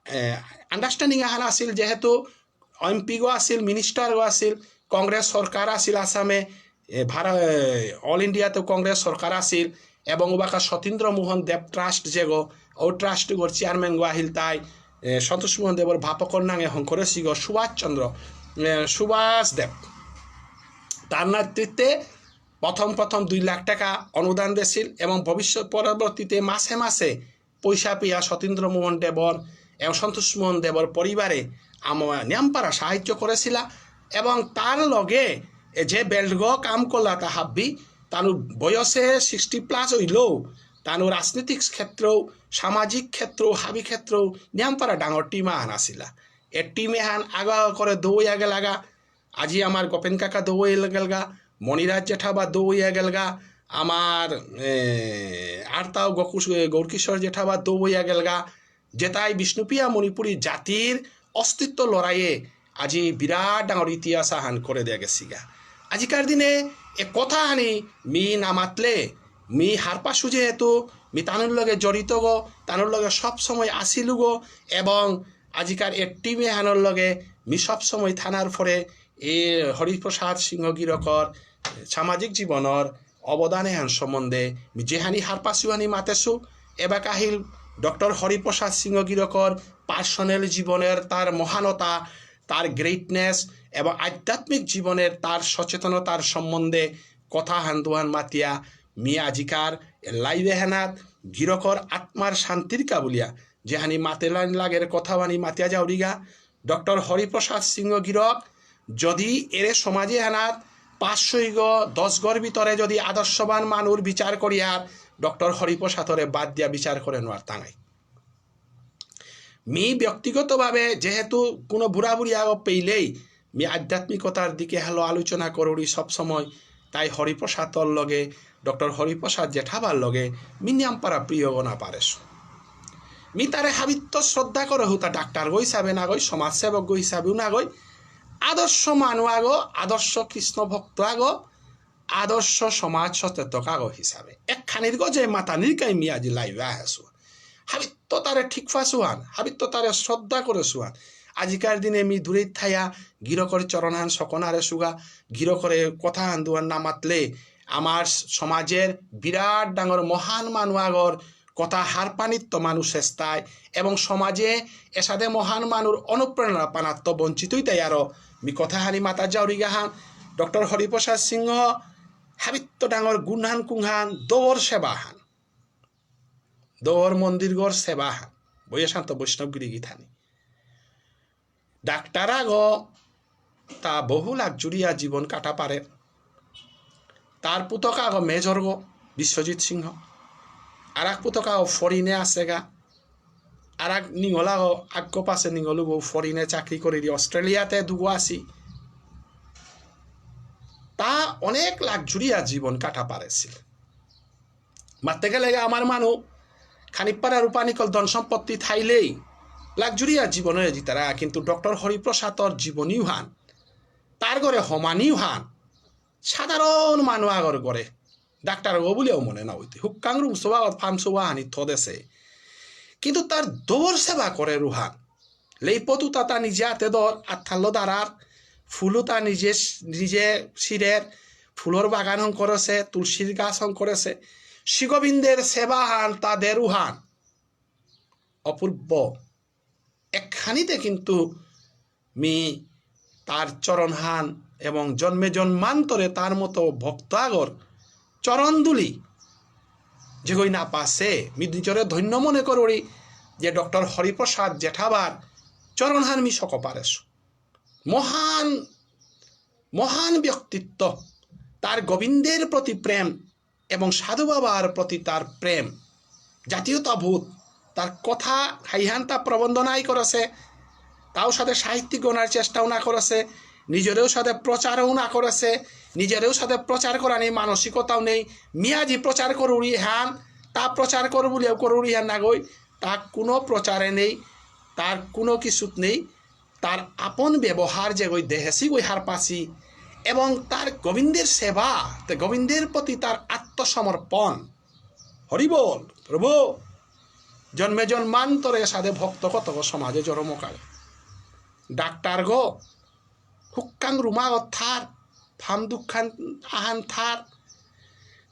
এ, আন্ডারস্ট্যান্ডিং আহান আসিল, যেহেতু এমপি গো আসিল, মিনিস্টার গো আসিল, কংগ্রেস সরকার আসিল আসামে, এ, ভার-, এ, অল ইন্ডিয়াতে কংগ্রেস সরকার আসিল, এবং উবাকা সতীন্দ্র মোহন দেব ট্রাস্ট যেগো, ও ট্রাস্ট গর চেয়ারম্যান গো আহিল তাই, এ, সন্তোষ মোহন দেবর বাপকর নাঙে হঙকরেসিগো সুভাষ চন্দ্র, এ, সুভাষ দেব। তার নেতৃত্বে প্রথম প্রথম দুই লাখ টাকা অনুদান দিছিল এবং ভবিষ্যৎ পরবর্তীতে মাসে মাসে পইসা পিয়া সতীন্দ্র মোহন দেবর এবং সন্তোষ মোহন দেবর পরিবারে আমা-, নিয়ামপারা সাহায্য করেছিলা এবং তার লগে এ যে বেল্টগ কাম করলা তা হাব্বি, তানুর বয়সে সিক্সটি প্লাস হইলেও তানুর রাজনৈতিক ক্ষেত্রেও, সামাজিক ক্ষেত্রেও, হাবি ক্ষেত্রেও নিয়ামপারা ডাঙর টিম আহান আসিলা। এ টিম এহান আগা আগা করে দৌড়িয়া গেলাগা। আজি আমার গোপেন কাকা দৌড়িয়া গেলগা, মণিরাজ জেঠাবা দৌড়িয়া গেলগা, আমার, এ, আরতাও গকুশ-, গৌরকিশোর জেঠাবা দৌড়িয়া গেলগা, যেতাই বিষ্ণুপ্রিয়া মণিপুরী জাতির অস্তিত্ব লড়াইয়ে আজি বিরাট ডাঙর ইতিহাস আহান করে দিয়া গেছিগা। আজিকার দিনে এ কথা হানি মি না মাতলে, মি হারপাসু যেহেতু, মি তানুর লগে জড়িত গো, তানুর লগে সব সময় আসিলু গো, এবং আজিকার এ টিম এহানর লগে মি সব সময় থানার ফরে এ হরিপ্রসাদ সিংহ গিরকর সামাজিক জীবনর অবদান এহান সম্বন্ধে মি যেহানি হারপাসু হানি মাতেসু, এবাকা আহিল ডক্টর হরিপ্রসাদ সিংহ গিরকর পার্সোনাল জীবনের তার মহানতা, তার গ্রেটনেস এবং আধ্যাত্মিক জীবনের তার সচেতনতার সম্বন্ধে কথা হান দুহান মাতিয়া মি আজিকার লাইভ এহানাত গিরকর আত্মার শান্তির কা বুলিয়া যেহানি মাতেলান লাগের কথা হানি মাতিয়া যাউরিগা। ডক্টর হরিপ্রসাদ সিংহ গিরক যদি এরে সমাজ এহানাত পাঁচশো ইগ দশ গর ভিতরে যদি আদর্শবান মানুর বিচার করিয়ার ডক্টর হরিপ্রসাদরে বাদ দিয়া বিচার করে নোয়ার তাঙাই। মি ব্যক্তিগতভাবে যেহেতু কোনো বুড়া বুড়ি আগ পেইলেই মি আধ্যাত্মিকতার দিকে হলো আলোচনা করুরি সবসময়, তাই হরিপ্রসাদর লগে, ডক্টর হরিপ্রসাদ জেঠাবার লগে মি নিয়ামপারা প্রিয় গনা পারেসু। মি তারে হাবিত্ত শ্রদ্ধা করে হুতা ডাক্তার গো হিসাবে না গই, সমাজসেবক গো হিসাবেও না গই, আদর্শ মানু আগো, আদর্শ কৃষ্ণ ভক্ত আগো, আদর্শ সমাজ সচেতক আগো হিসাবে। একখানির গো যে মাতানির কাই মি আজি লাইভে আহেসু। হাবিত্ত তারে ঠিক পাসুহান, হাবিত্ত তারে শ্রদ্ধা করেসুহান। আজিকার দিনে মি দূরে থায়া গিরকর চরণহান সকনারে সুগা, গিরকরে কথা হান দুহান না মাতলে আমার সমাজের বিরাট ডাঙর মহান মানু আগর কথা হারপানিত্ত মানু চেষ্টায় এবং সমাজে এসাদে মহান মানুর অনুপ্রেরণা পানাত্ত বঞ্চিতই তাই আরো মি কথা হানি মাতা যাউরিগাহান। ডক্টর হরিপ্রসাদ সিংহ হাবিত্ত ডাঙর গুণহান কুংহান দৌর সেবাহান, দৌর মন্দিরগর সেবাহান, বৈয়া শান্ত বৈষ্ণব গিরি গিথানি। ডাক্তার আগো তা বহু লাক্সুরিয়া জীবন কাটা পারে। তার পুতক আগো মেজর গো বিশ্বজিৎ সিংহ, আর এক পুতক আগো ফরিনে আছেগা, আর এক নিঙল আগো আগ্য পাশে নিঙলু বউ ফরিনে চাকরি করি দি অস্ট্রেলিয়াতে দুগো আসি। তা অনেক লাক্সুরিয়া জীবন কাটা পারেছিল। মাততে গেলে আমার মানু খানিপারা রূপানিকল ধন সম্পত্তি থাইলেই লাক্সুরিয়া জীবনে জিতারা, কিন্তু ডক্টর হরিপ্রসাদর জীবনীও হান, তার ঘরে হমানিও হান, সাধারণ মানু আগর ঘরে ডাক্তার গো বুলিও মনে না হইতে হুক্কাং রুম সোবা ফার্ম সোবা হানি থদেছে, কিন্তু তার দৌর সেবা করে রুহান। লেইপতুতা তা নিজে হাতে ধর, আত্থাল্লো দাঁড়ার, ফুলুতা নিজে, নিজে সিরের, ফুলর বাগান হং করেছে, তুলসীর গাছ হং করেছে, শ্রীগোবিন্দের সেবা হান তা দেরুহান। অপূর্ব। একখানিতে কিন্তু মি তার চরণহান এবং জন্মে জন্মান্তরে তার মতো ভক্ত আগর চরণ ধুলি যেগই না পাসে, মি নিজরে ধন্য মনে করুরি যে ডক্টর হরিপ্রসাদ জেঠাবার চরণহান মি সক পারেসু। মহান, মহান ব্যক্তিত্ব, তার গোবিন্দের প্রতি প্রেম এবং সাধু বাবার প্রতি তার প্রেম, জাতীয়তাবোধ, তার কথা হাইহান তা প্রবন্ধ নাই করেছে, তাও সাথে সাহিত্যিক গণার চেষ্টাও না করেছে, নিজেরও সাথে প্রচারও না করেছে, নিজেরও সাথে প্রচার করা নেই, মানসিকতাও নেই। মিয়াজি প্রচার করুরি হান, তা প্রচার করু বুলিয়াও করুরি হান নাগই, তা কোনো প্রচারে নেই। তার কোনো কিছুত নেই, তার আপন ব্যবহার যেগই দেহেসি গই হারপাসি, এবং তার গোবিন্দের সেবা, তে গোবিন্দের প্রতি তার আত্মসমর্পণ। হরি বল, প্রভু। জন্মে জন্মান্তরে সাদে ভক্ত কতক সমাজে জরমকার। ডাক্তার গো, হুক্কাং রুমাগত থার, ফাম দুখান আহান থার।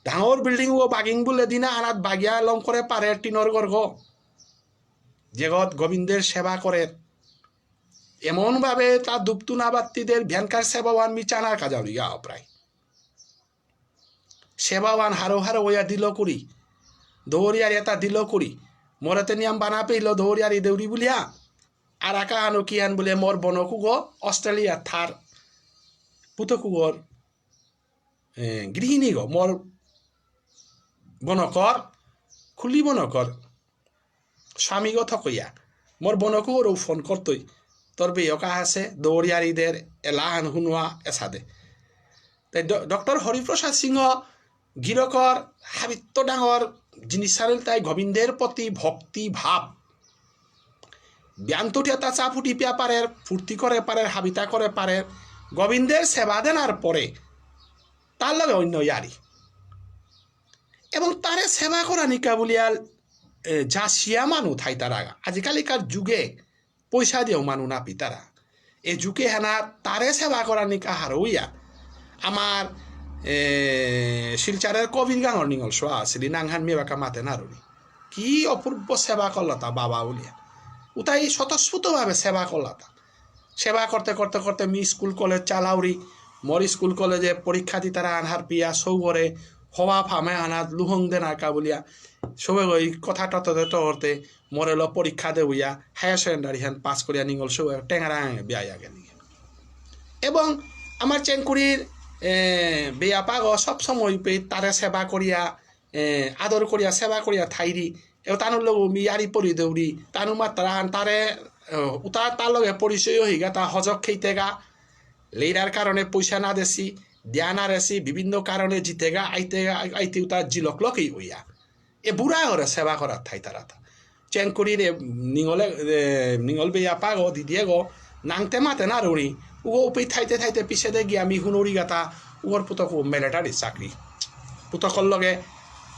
ডাঙর বিল্ডিং ও বাগিং বুলে দিনা আনাত বাগিয়া লং করে পারে টিনর গর্গ। জগৎ গোবিন্দের সেবা করে। এমনভাবে তা দুপতুনা বাত্তিদের ভ্যানকার সেবাওয়ান মি চানার কাজাউরি গা প্রায়। সেবাওয়ান হারো হারো ওয়া দিল করি। দৌড়িয়ার এটা দিল করি। মরেতে নিয়াম বানা পেইল দৌড়িয়ারি দেউরি বুলিয়া। আর আকা আনো কি আন বুলে মোর বনকুগো অস্ট্রেলিয়া থার। পুতকুগর, এ, গৃহিণীগো, মোর বনকর, খুলি বনকর, স্বামীগো থকইয়া। মোর বনকুগরও ফোন করতই। তোর বেয়কা আছে, দৌড়িয়ারিদের এলাহান হুনুয়া এসাদে। তাই ড-, ডক্টর হরিপ্রসাদ সিংহ গিরকর হাবিত্ত ডাঙর জিনিস সারিল তাই গোবিন্দের প্রতি ভক্তি ভাব। ব্যান্তটিয়া তা চা ফুটি পিয়া পারের, ফুর্তি করে পারের, হাবিতা করে পারের, গোবিন্দের সেবা দেনার পরে তার লগে অন্য ইয়ারি। এবং তারে সেবা করা নিকা বুলিয়াল, এ, যাচিয়া মানু থাইতারাগা। আজিকালিকার যুগে পইসা দিয়েও মানু না পিতারা। এ যুগে হানা তারে সেবা করা নিকা হারৌইয়া। আমার, এ, শিলচরের কবির গাঙর নিঙল সোয়া আসিলি নাংহান মেবাকা মাতে নারুনি। কি অপূর্ব সেবা করলতা বাবা বুলিয়া। উতাই স্বতঃস্ফূর্তভাবে সেবা করলতা। সেবা করতে করতে করতে মি স্কুল কলেজ চালাউরি। মোর স্কুল কলেজে পরীক্ষা দিতারা আনহার পিয়া সৌগরে হওয়া ফামে আনাত লুহং দেনা কা বুলিয়া। সৌগই কথা টততে টরতে মোরে লো পরীক্ষা দে উইয়া, হায়ার সেকেন্ডারি হান পাস করিয়া নিঙল সৌ টেঙারাং বিয়া আগে নিঙে। এবং আমার চেংকুরির, এ, বেয়াপাগো সব সময় পে তারে সেবা করিয়া, এ, আদর করিয়া, সেবা করিয়া থাইরি। এ, তানুর লগে মি ইয়ারি পরি দৌড়ি, তানু মাত্রা হান তারে, এ, উতা তার লগে পরিচয় হইগা, তা হজক খেইতেগা, লেইরার কারণে পয়সা না দেসি, দিয়া না রেসি, বিভিন্ন কারণে জিতেগা, আইতেগা, আইতে উতা জিলক লকেই হইয়া। এ বুড়া করে সেবা করার থাইতারাতা। চেংকুরিরে নিঙলে, এ, নিঙল বেয়াপাগো, দিদিয়েগো, নাংতে মাতে না রুড়ি। উগো উপি থাইতে থাইতে পিছেদে গিয়া মি হুনুরি গাতা, উগর পুতক মিলিটারি চাকরি। পুতকর লগে,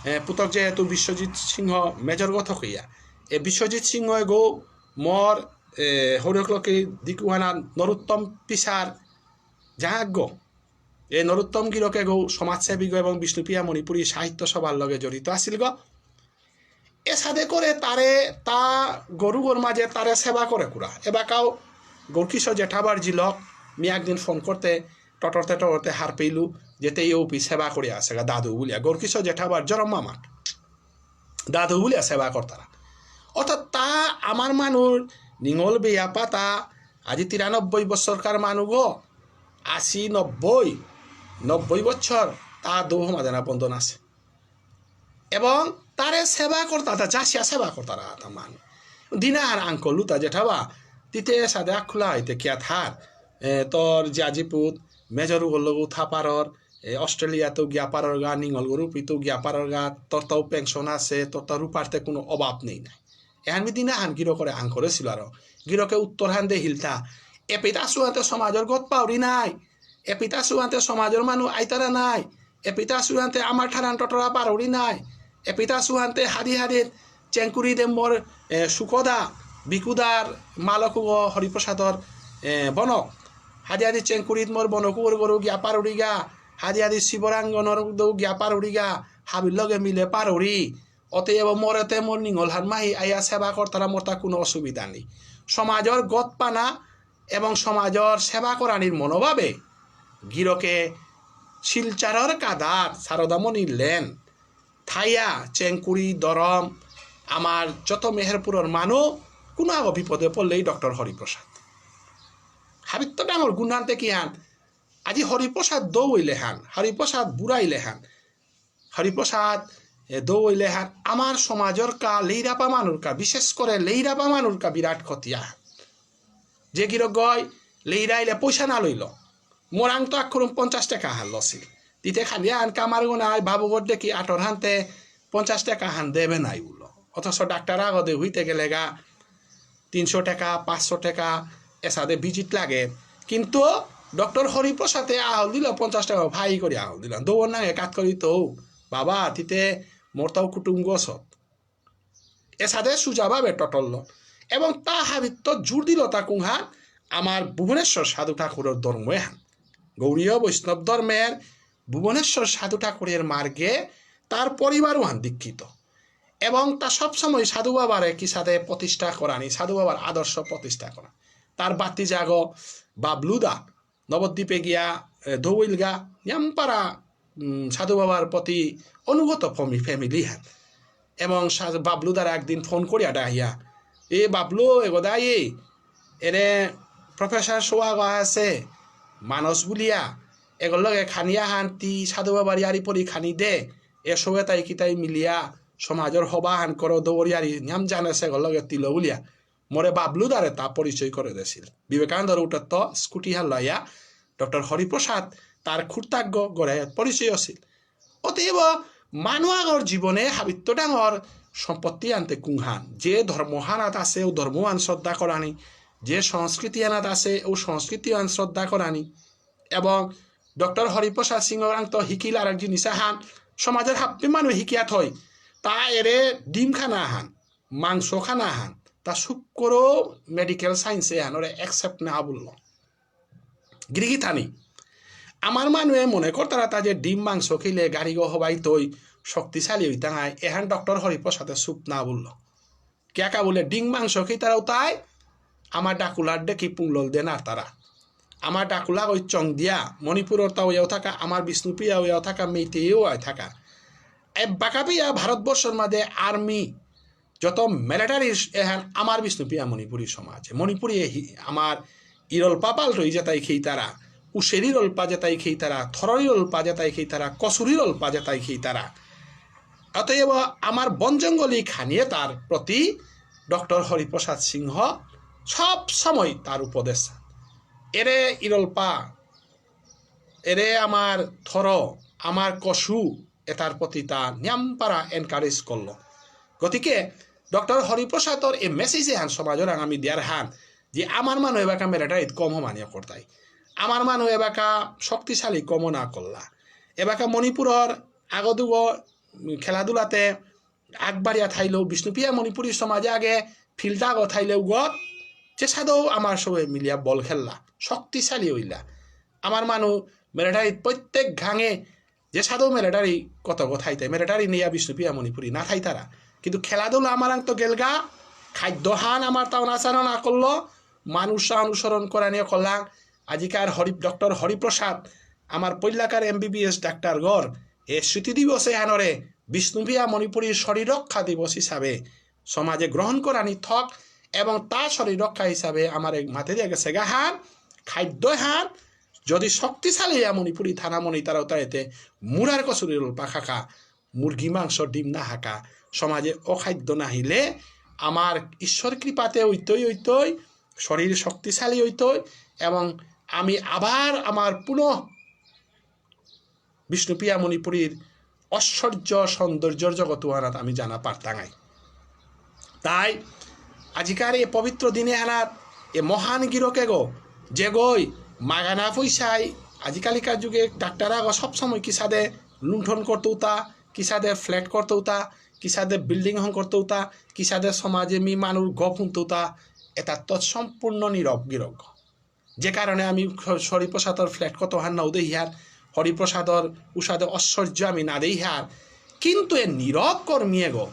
এ, পুতক যেহেতু বিশ্বজিৎ সিংহ মেজর গো থকইয়া। এ বিশ্বজিৎ সিংহ এগো মোর, এ, হরিয়ক লকে দিকুহানা নরোত্তম পিসার যাহাগ। এ নরোত্তম গিরকে গো সমাজসেবী গো এবং বিষ্ণুপ্রিয়া মণিপুরী সাহিত্য সভার লগে জড়িত আছিল গো। এসাদে করে তারে তা গরু গর মাঝে তারে সেবা করে কুরা। এবাকাও গৌরকিশোর জেঠাবার জিলক মি একদিন ফোন করতে টটরতে টটরতে হার পেইলু যেতে ইউপি সেবা করে আসে গা দাদু বুলিয়া। গৌরকিশোর জেঠাবার জরম মামাক দাদু বুলিয়া সেবা করতারা। অর্থাৎ তা আমার মানুষ নিঙল বেয়াপা তা আজি তিরানব্বই বছরকার মানু গো, আশি, নব্বই, নব্বই বছর তা দৌ সমাধানা বন্ধন আছে। এবং তারে সেবা করতা, তা যাচিয়া সেবা করতারা তা মানু। দিনা আর আঙ্কল উতা জেঠাবা, তিতে সাদে আখুলা হইতে কিয়া থার, এ, তোর জাজিপুত, মেজর উগল উঠা পারর, এ, অস্ট্রেলিয়াতেও গিয়া পারর গা, নিঙল গরুপিতেও গিয়া পারর গা, তোর তাও পেনশন আছে, তোর তাও রূপারতে কোনো অভাব নেই নাই। এহান মি দিনা হান গিরকরে আং করেছিল আরো। গিরকে উত্তর হান দে হিলতা। এপিতা সুহাতে সমাজর গত পাউরি নাই। এপিতা সুহাতে সমাজর মানু আইতারা নাই। এপিতা সুহাতে আমার ঠারান টটরা পারুরি নাই। এপিতা সুহাতে হাদি হাদি চেংকুরি দে মোর, এ, সুকদা, বিকুদার, মালকুগ, হরিপ্রসাদর, এ, বনক। হাদি হাদি চেংকুরিত মোর বনকুগর গরু গিয়া পারুরিগা। হাদি হাদি শিবরাঙ্গনর দৌ গিয়া পারুরিগা। হাবির লগে মিলে পারুরি। অতএব মরেতে মোর নিঙলহান মাহি আয়া সেবা করতারা মোরতা কোনো অসুবিধা নেই। সমাজর গত পানা এবং সমাজর সেবা করানির মনোভাবে গিরকে শিলচরর কাদাত সারদামণি লেন থাইয়া চেংকুরি দরম আমার যত মেহেরপুরর মানু কোনো আগো বিপদে পড়লেই ডক্টর হরিপ্রসাদ। হাবিত্ত ডাঙর গুণান্তে কি হান? আজি হরিপ্রসাদ দৌ ইলে হান, হরিপ্রসাদ বুড়া ইলে হান। হরিপ্রসাদ, এ, দৌ ইলে হান আমার সমাজর কা, লেইরাপা মানুর কা, বিশেষ করে লেইরাপা মানুর কা বিরাট ক্ষতি আহান। যে গিরক গয় লেইরা ইলে পয়সা না লইল। মোরাং তো আখরুম পঞ্চাশ টাকা হান লসিল। তিতে খালি আন কামার গুনাই বাবুগর দেখি আটর হানতে পঞ্চাশ টাকা হান দেবে নাই উলো। অথচ ডাক্তার আগদে হইতে গেলে গা তিনশো টাকা, পাঁচশো টাকা, এসাদে ভিজিট লাগে। কিন্তু ডক্টর হরিপ্রসাদে আহল দিল পঞ্চাশ টাকা ভাই করে আহল দিল। দৌড় নাঙে কাত করি তো, "বাবা, তিতে মোরতাও কুটুম গছত।" এসাদে সুজাভাবে টটলল। এবং তা হাবিত্ত জোর দিল তা কুংহা আমার ভুবনেশ্বর সাধু ঠাকুরের ধর্ম এহান। গৌড়ীয় বৈষ্ণব ধর্মের ভুবনেশ্বর সাধু ঠাকুরের মার্গে তার পরিবারও হান দীক্ষিত। এবং তা সবসময় সাধু বাবারে কিসাদে প্রতিষ্ঠা করানি, সাধু বাবার আদর্শ প্রতিষ্ঠা করা। তার বাতি জাগো বাবলুদা নবদ্বীপে গিয়া, এ, ধৌইলগা, নিয়ামপারা, উম, সাধু বাবার প্রতি অনুগত ফমি-, ফ্যামিলি হান। এবং সা-, বাবলু দ্বারা একদিন ফোন করিয়া ডাহিয়া, "এ বাবলু, এগোদা এ, এরে প্রফেসর সোয়াগ আছে, মানস বুলিয়া, এগোর লগে খানিয়া হান তি সাধু বাবার ইয়ারি পরি খানি দে, এসবে তাই কি তাই মিলিয়া সমাজর হবা হান করো দৌড় ইয়ারি নিয়াম জানে সেগোর লগে তিল বুলিয়া।" মোরে বাবলু দ্বারে তা পরিচয় করে দিয়েছিল। বিবেকানন্দ রোডত স্কুটি হান লইয়া ডক্টর হরিপ্রসাদ তার খুর্তাগ্য গড়ে পরিচয় আছিল। অতএব মানু আগর জীবনে হাবিত্ত ডাঙর সম্পত্তি আনতে কুংহান, যে ধর্মহানাত আছে ও ধর্মহান শ্রদ্ধা করানি, যে সংস্কৃতি আনাত আছে ও সংস্কৃতি আন শ্রদ্ধা করানি। এবং ডক্টর হরিপ্রসাদ সিংহ রাং তো হিকিল আর এক জিনিস আহান, সমাজের হাব্বি মানু হিকিয়া থই, তা এরে ডিম খানা আহান, মাংস খানা হান, তা শুক্র মেডিকেল সায়েন্সে হান ওরে অ্যাকসেপ্ট না বলল। গিরিগিথানি, আমার মানুয়ে মনে করতারা তা যে ডিম মাংস খেলে গাড়িগো হবাই তৈ শক্তিশালী হইতাঙায়, এহান ডক্টর হরিপ্রসাদে চুপ না বলল। কিয়াকা বলে ডিম মাংস খেতারাও তাই, আমার ডাকুলার ডেকি পুংলল দেন আর তারা। আমার ডাকুলা ওই চং দিয়া, মণিপুরর তাও ইয়াও থাকা, আমার বিষ্ণুপ্রিয়া ইয়াও থাকা, মেইতেইও আয় থাকা। এ বাকাপিয়া ভারতবর্ষর মাঝে আর্মি যত মিলিটারি এহান আমার বিষ্ণুপ্রিয়া মণিপুরী সমাজে। মণিপুরী এহি-, আমার ইরলপা পালটই যেতাই খেইতারা, উশের ইরলপা যেতাই খেইতারা, থরর ইরলপা যেতাই খেইতারা, কসুর ইরলপা যেতাই খেইতারা। অতএব আমার বন জঙ্গলি খানিয়ে তার প্রতি ডক্টর হরিপ্রসাদ সিংহ সব সময় তার উপদেশ। এরে ইরলপা, এরে আমার থর, আমার কসু, এটার প্রতি তা নিয়ামপারা এনকারেজ করলো। গতিকে ডক্টর হরিপ্রসাদর এই মেসেজ এহান সমাজর আং আমি দিয়ার হান যে আমার মানু এবাকা মিলিটারিত কম হমানিয়া করতাই, আমার মানু এবাকা শক্তিশালী কম না করলা, এবাকা মণিপুরর আগদুগো খেলাধুলাতে আগবাড়িয়া থাইলেও বিষ্ণুপ্রিয়া মণিপুরী সমাজে আগে ফিল্ডাগো থাইলেও গত যে সাদৌ আমার সবে মিলিয়া বল খেললা, শক্তিশালী হইলা। আমার মানু মিলিটারিত প্রত্যেক গাঙে যে সাদৌ মিলিটারি কত গো থাইতে, মিলিটারি নিয়া বিষ্ণুপ্রিয়া মণিপুরী না থাইতারা। কিন্তু খেলাধুলা আমার আং তো গেলগা, খাদ্যহান আমার তাও নাচানো না করলো, মানুষ অনুসরণ করা নিয়ে করলাম। আজিকার হরি, ডক্টর হরিপ্রসাদ, আমার পৈলাকার এমবিবিএস ডাক্তার গর, এ স্মৃতি দিবসে আনরে বিষ্ণুপ্রিয়া মণিপুরী শরীর রক্ষা দিবস হিসাবে সমাজে গ্রহণ করানি থক এবং তা শরীর রক্ষা হিসাবে আমার এক মাতে দিয়ে গেছে গাহান, খাদ্য হান, যদি শক্তিশালী ইয়া মণিপুরী থানা মণি তারাও তাইতে মুরার কসুরি রোল পাখাকা, মুরগি মাংস ডিম না হাকা, সমাজে অখাদ্য নাহিলে আমার ঈশ্বর কৃপাতে হইতই হইতই, শরীর শক্তিশালী হইতই এবং আমি আবার আমার পুনঃ বিষ্ণুপ্রিয়া মণিপুরীর ঐশ্বর্য সৌন্দর্যর জগত আনাত আমি জানা পারতাঙাই। তাই আজিকার এ পবিত্র দিনে আনাত এ মহান গিরকেগো যেগই মাগানা পয়সায় আজিকালিকার যুগে ডাক্তার আগো সবসময় কিসাদে লুণ্ঠন করতৌতা, কিসাদে ফ্ল্যাট করতৌতা, কিসাদে বিল্ডিং হং করতৌতা, কিসাদে সমাজে মি মানুর গপ হুনতৌতা, এটা তো সম্পূর্ণ নীরব গিরক। যে কারণে আমি হ-, হরিপ্রসাদর ফ্ল্যাট কত হার নাও দেহিয়ার, হরিপ্রসাদর উষাদে ঐশ্বর্য আমি না দেহিয়ার। কিন্তু এ নীরব কর্মী এগো,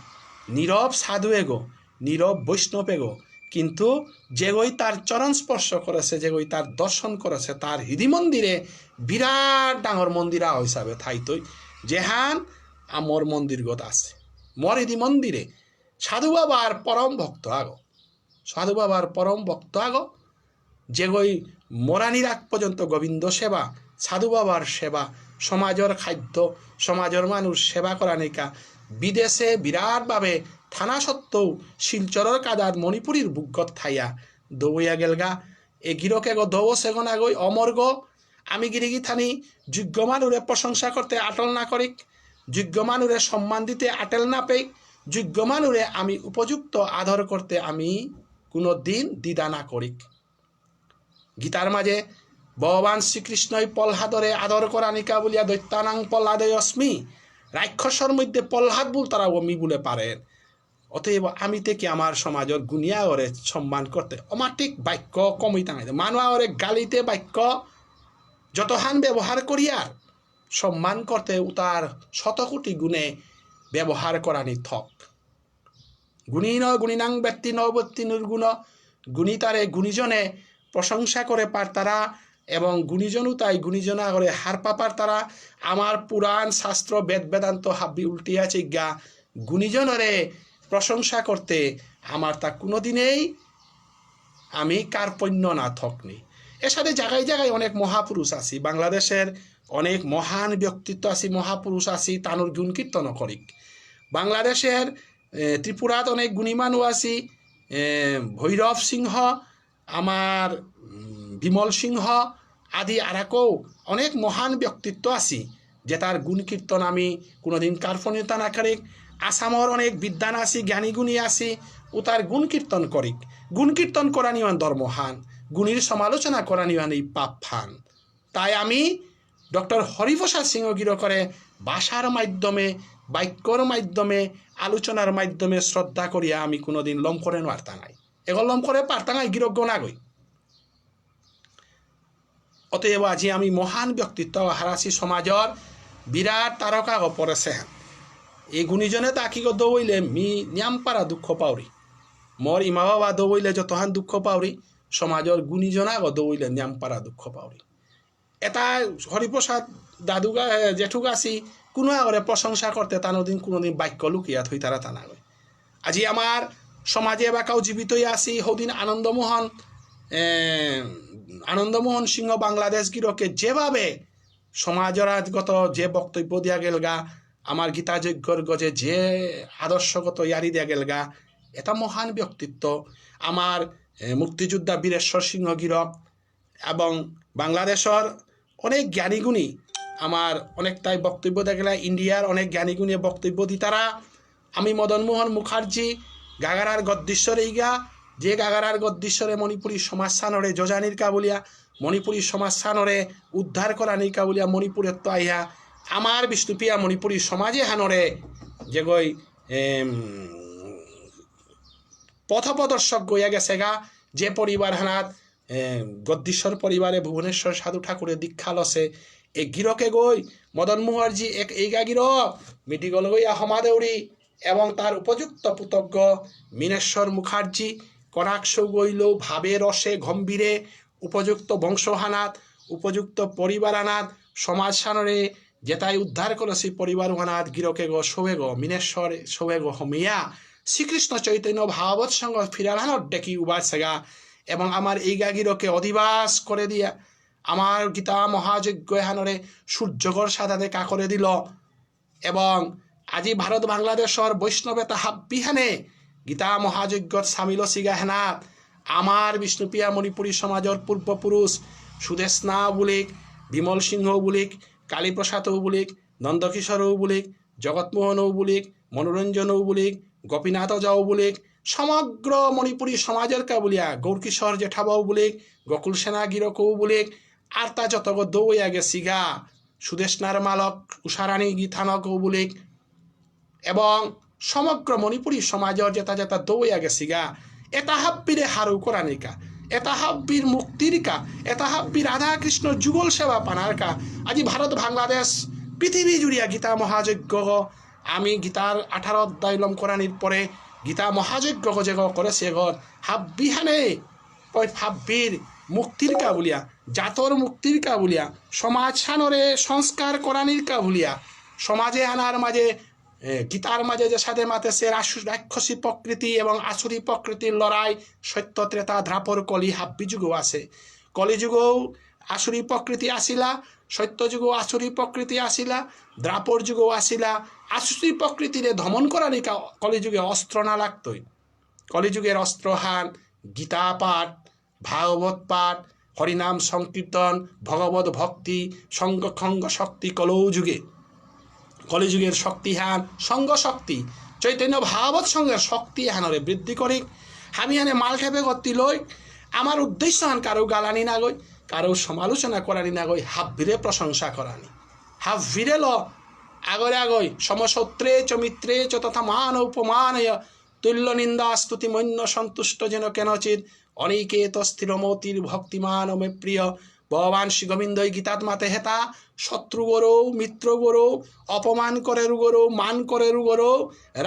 নীরব সাধু এগো, নীরব বৈষ্ণব এগো, কিন্তু যেগই তার চরণ স্পর্শ করেছে, যেগই তার দর্শন করেছে, তার হৃদি মন্দিরে বিরাট ডাঙর মন্দির আহ হিসাবে থাইতই, যেহান আমার মন্দিরগত আছে। মোর হৃদি মন্দিরে সাধু বাবার পরম ভক্ত আগো, সাধু বাবার পরম ভক্ত আগো, যেগই মরানির আগ পর্যন্ত গোবিন্দ সেবা, সাধু বাবার সেবা, সমাজর খাদ্য, সমাজর মানুষ সেবা করানিকা, বিদেশে বিরাটভাবে থানা সত্ত্বেও শিলচরর কাদাত মণিপুরীর বুকগত থাইয়া দৌয়া গেলগা। এ গিরকে গো দৌ সেগন আগই অমরগ। আমি গিরিগি থানি যোগ্য মানুরে প্রশংসা করতে আটল না করিক, যোগ্য মানুরে সম্মান দিতে আটল না পেইক, যোগ্য মানুরে আমি উপযুক্ত আদর করতে আমি কোনো দিন দ্বিধা না করিক। গীতার মাঝে ভগবান শ্রীকৃষ্ণই প্রহ্লাদরে আদর করানিকা বুলিয়া দৈত্যানাং প্রহ্লাদয় অস্মি, রাক্ষসর মধ্যে প্রহ্লাদ বুলতারা অমি বুলে পারেন। অতএব আমি থেকে আমার সমাজর গুণী আগরে সম্মান করতে অমাটিক বাক্য কমিতাঙাই, মানু আগরে গালিতে বাক্য যতহান ব্যবহার করিয়ার সম্মান করতে উতার শতকোটি গুণে ব্যবহার করানি থক। গুণী ন গুণীনাং বেত্তি ন বেত্তি নির্গুণ। গুণী তারে গুণীজনে প্রশংসা করে পারতারা এবং গুণীজন উতাই গুণীজন আগরে হারপা পারতারা। আমার পুরাণ শাস্ত্র বেদ বেদান্ত হাব্বি উল্টিয়া চিজ্ঞা গুণীজনরে প্রশংসা করতে আমার তা কোনোদিনেই আমি কার্পণ্য না থকনি। এর সাথে জায়গায় জায়গায় অনেক মহাপুরুষ আছি, বাংলাদেশের অনেক মহান ব্যক্তিত্ব আছি, মহাপুরুষ আছি, তানুর গুণ কীর্তন করিক। বাংলাদেশের, এ, ত্রিপুরাত অনেক গুণী মানুষ আছি, এ, ভৈরব সিংহ, আমার, উম, বিমল সিংহ আদি আরাকও অনেক মহান ব্যক্তিত্ব আছি, যে তার গুণ কীর্তন আমি কোনোদিন কার্পণ্যতা না করিক। আসামর অনেক বিদ্বান আছি, জ্ঞানী গুণী আছি, ও তার গুণ কীর্তন করিক। গুণ কীর্তন করানিওয়ান ধর্মহান, গুণীর সমালোচনা করানিওয়ান এই পাপহান। তাই আমি ডক্টর হরিপ্রসাদ সিংহ গিরকরে ভাষার মাধ্যমে, বাক্যর মাধ্যমে, আলোচনার মাধ্যমে শ্রদ্ধা করিয়া আমি কোনোদিন লম করে নোয়ারতাঙাই। এগো লম করে পারতাঙাই গিরক গনাগই। অতএব আজি আমি মহান ব্যক্তিত্ব হারাসি সমাজর বিরাট তারকা গো পরেসে হান। এই গুণীজনে তাকিগো দৌইলে মি নিয়াম পারা দুঃখ পাউরি। মোর ইমা বাবা দৌইলে যতহান দুঃখ পাউরি, সমাজর গুণীজনা গো দৌইলে নিয়াম পারা দুঃখ পাউরি। এটা হরিপ্রসাদ দাদুগা, এ, জেঠুগাছি কোনো আগরে প্রশংসা করতে তানোদিন কোনোদিন বাক্য লুকিয়া থইতারা তানাগই। আজি আমার সমাজে এবাকাও জীবিত আছি, হদিন আনন্দমোহন, এ, আনন্দমোহন সিংহ বাংলাদেশ গিরকে যেভাবে সমাজরাজগত যে বক্তব্য দিয়া গেলগা, আমার গীতা যজ্ঞর গজে যে আদর্শগত ইয়ারি দিয়া গেলগা, এটা মহান ব্যক্তিত্ব। আমার, এ, মুক্তিযোদ্ধা বীরেশ্বর সিংহ গিরক এবং বাংলাদেশর অনেক জ্ঞানীগুণী আমার অনেকটাই বক্তব্য দেখলা, ইন্ডিয়ার অনেক জ্ঞানীগুণী বক্তব্য দিতারা। আমি মদন মোহন মুখার্জি গাগারার গদ্দীশ্বরে ইগা, যে গাগারার গদ্দীশ্বরে মণিপুরী সমাজ সানরে যজানির কা বুলিয়া, মণিপুরী সমাজ সানরে উদ্ধার করানির কা বুলিয়া মণিপুরের তো আইয়া আমার বিষ্ণুপ্রিয়া মণিপুরী সমাজে হানরে যেগই, এম, পথপ্রদর্শক গইয়া গেছেগা, যে পরিবার হানাত, এ, গদ্দীশ্বর পরিবারে ভুবনেশ্বর সাধু ঠাকুরের দীক্ষা লসে, এ গিরকে গই মদন মুখার্জি এক এইগা গিরক মিটিগল গইয়া হমাদেউরি এবং তার উপযুক্ত পুতগ্য মিনেশ্বর মুখার্জি কনাক সৌগইল ভাবে রসে গম্ভীরে উপযুক্ত বংশহানাত, উপযুক্ত পরিবারানাত, সমাজ সানরে যেতাই উদ্ধার করসি পরিবার উহানাত গিরকে গো সৌয়ে গো মিনেশ্বর সৌয়ে গো হমিয়া শ্রীকৃষ্ণ চৈতন্য ভাগবত সংঘ ফিরালানোর ডেকি উবাসেগা এবং আমার এইগা গিরকে অধিবাস করে দিয়া আমার গীতা মহাযজ্ঞ এহানরে সূর্যগর সাদাতে কা করে দিল। এবং আজি ভারত বাংলাদেশর বৈষ্ণবে তা হাব্বিহানে গীতা মহাযজ্ঞত সামিল সিগা হেনাত আমার বিষ্ণুপ্রিয়া মণিপুরী সমাজর পূর্বপুরুষ সুদেষ্ণা বুলিক, বিমল সিংহ বুলিক, কালীপ্রসাদ বুলিক, নন্দকিশোর বুলিক, জগৎমোহন বুলিক, মনোরঞ্জন বুলিক, গোপীনাথ ওঝাও বুলিক, সমগ্র মণিপুরী সমাজর কা বুলিয়া গৌরকিশোর জেঠাবাও বুলিক, গোকুল সেনা গিরকও বুলিক, আর তা যতগ দৌয়া গেছিগা সুদেষ্ণার মালক উষারানী গিথানক বুলিক এবং সমগ্র মণিপুরী সমাজর যেতা যেতা দৌয়া গেছিগা, এটা হাব্বিরে হারৌ করানিকা, এটা হাব্বির মুক্তির কা, এটা হাব্বি রাধাকৃষ্ণ যুগল সেবা পানার কা। আজি ভারত বাংলাদেশ পৃথিবী জুড়িয়া গীতা মহাযজ্ঞ, আমি গীতার আঠারো অধ্যায় লম করানির পরে গীতা মহাযজ্ঞ যেগ করেসি এগর হাব্বিহানে পয় হাব্বির মুক্তির কা বুলিয়া, জাতর মুক্তির কা বুলিয়া, সমাজ সানরে সংস্কার করানির কা বুলিয়া, সমাজে আনার মাঝে, এ, গীতার মাঝে যে সাথে মাতেসে রাসু-, রাক্ষসী প্রকৃতি এবং আসুরী প্রকৃতির লড়াই, সত্য ত্রেতা দ্বাপর কলি হাব্বি যুগও আছে। কলিযুগও আসুরী প্রকৃতি আসিলা, সত্য যুগও আসুরী প্রকৃতি আসিলা, দ্বাপর যুগও আসিলা। আসুরী প্রকৃতিরে দমন করানিকা কলিযুগে অস্ত্র না লাগতই। কলিযুগের অস্ত্রহান গীতা পাঠ, ভাগবত পাঠ, হরিনাম সংকীর্তন, ভগবত ভক্তি, সঙ্গ খঙ্গ শক্তি কলৌ যুগে। কলিযুগের শক্তিহান সঙ্গ শক্তি, চৈতন্য ভাগবত সঙ্গের শক্তি এহানরে বৃদ্ধি করিক। আমি এনে মালঠেপে গতি লই, আমার উদ্দেশ্য হান কারো গালানি না গই, কারো সমালোচনা করানি না গই, হাব্বিরে প্রশংসা করানি। হাব্বিরে ল, আগরে আগই, সমশত্রে চ মিত্রে চ তথা মান উপমানয়, তুল্য নিন্দা স্তুতি মন্য সন্তুষ্ট যেন কেনচিৎ, অনিকেত স্থির মতির ভক্তিমান মে প্রিয়। ভগবান শ্রী গোবিন্দই গীতাত মাতে হেতা, শত্রুগরৌ, মিত্রগরৌ, অপমান করেরুগরৌ, মান করেরুগরৌ,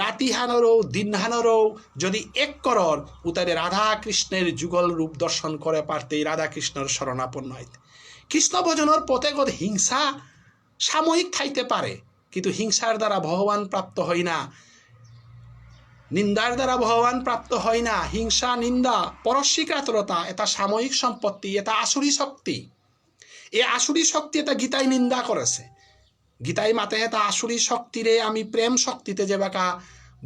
রাতিহানরৌ, দিনহানরৌ, যদি এক করর, উতারে রাধা কৃষ্ণের যুগল রূপ দর্শন করে পারতেই রাধা কৃষ্ণর শরণাপন্ন হইতে। কৃষ্ণ ভজনর পথে গত হিংসা সাময়িক থাইতে পারে, কিন্তু হিংসার দ্বারা ভগবান প্রাপ্ত হয় না, নিন্দার দ্বারা ভগবান প্রাপ্ত হয় না। হিংসা, নিন্দা, পরশ্রীকাতরতা, এটা সাময়িক সম্পত্তি, এটা আসুরি শক্তি। এই আসুরি শক্তি এটা গীতায় নিন্দা করেছে। গীতায় মাতে হেতা আসুরি শক্তিরে আমি প্রেম শক্তিতে যেবাকা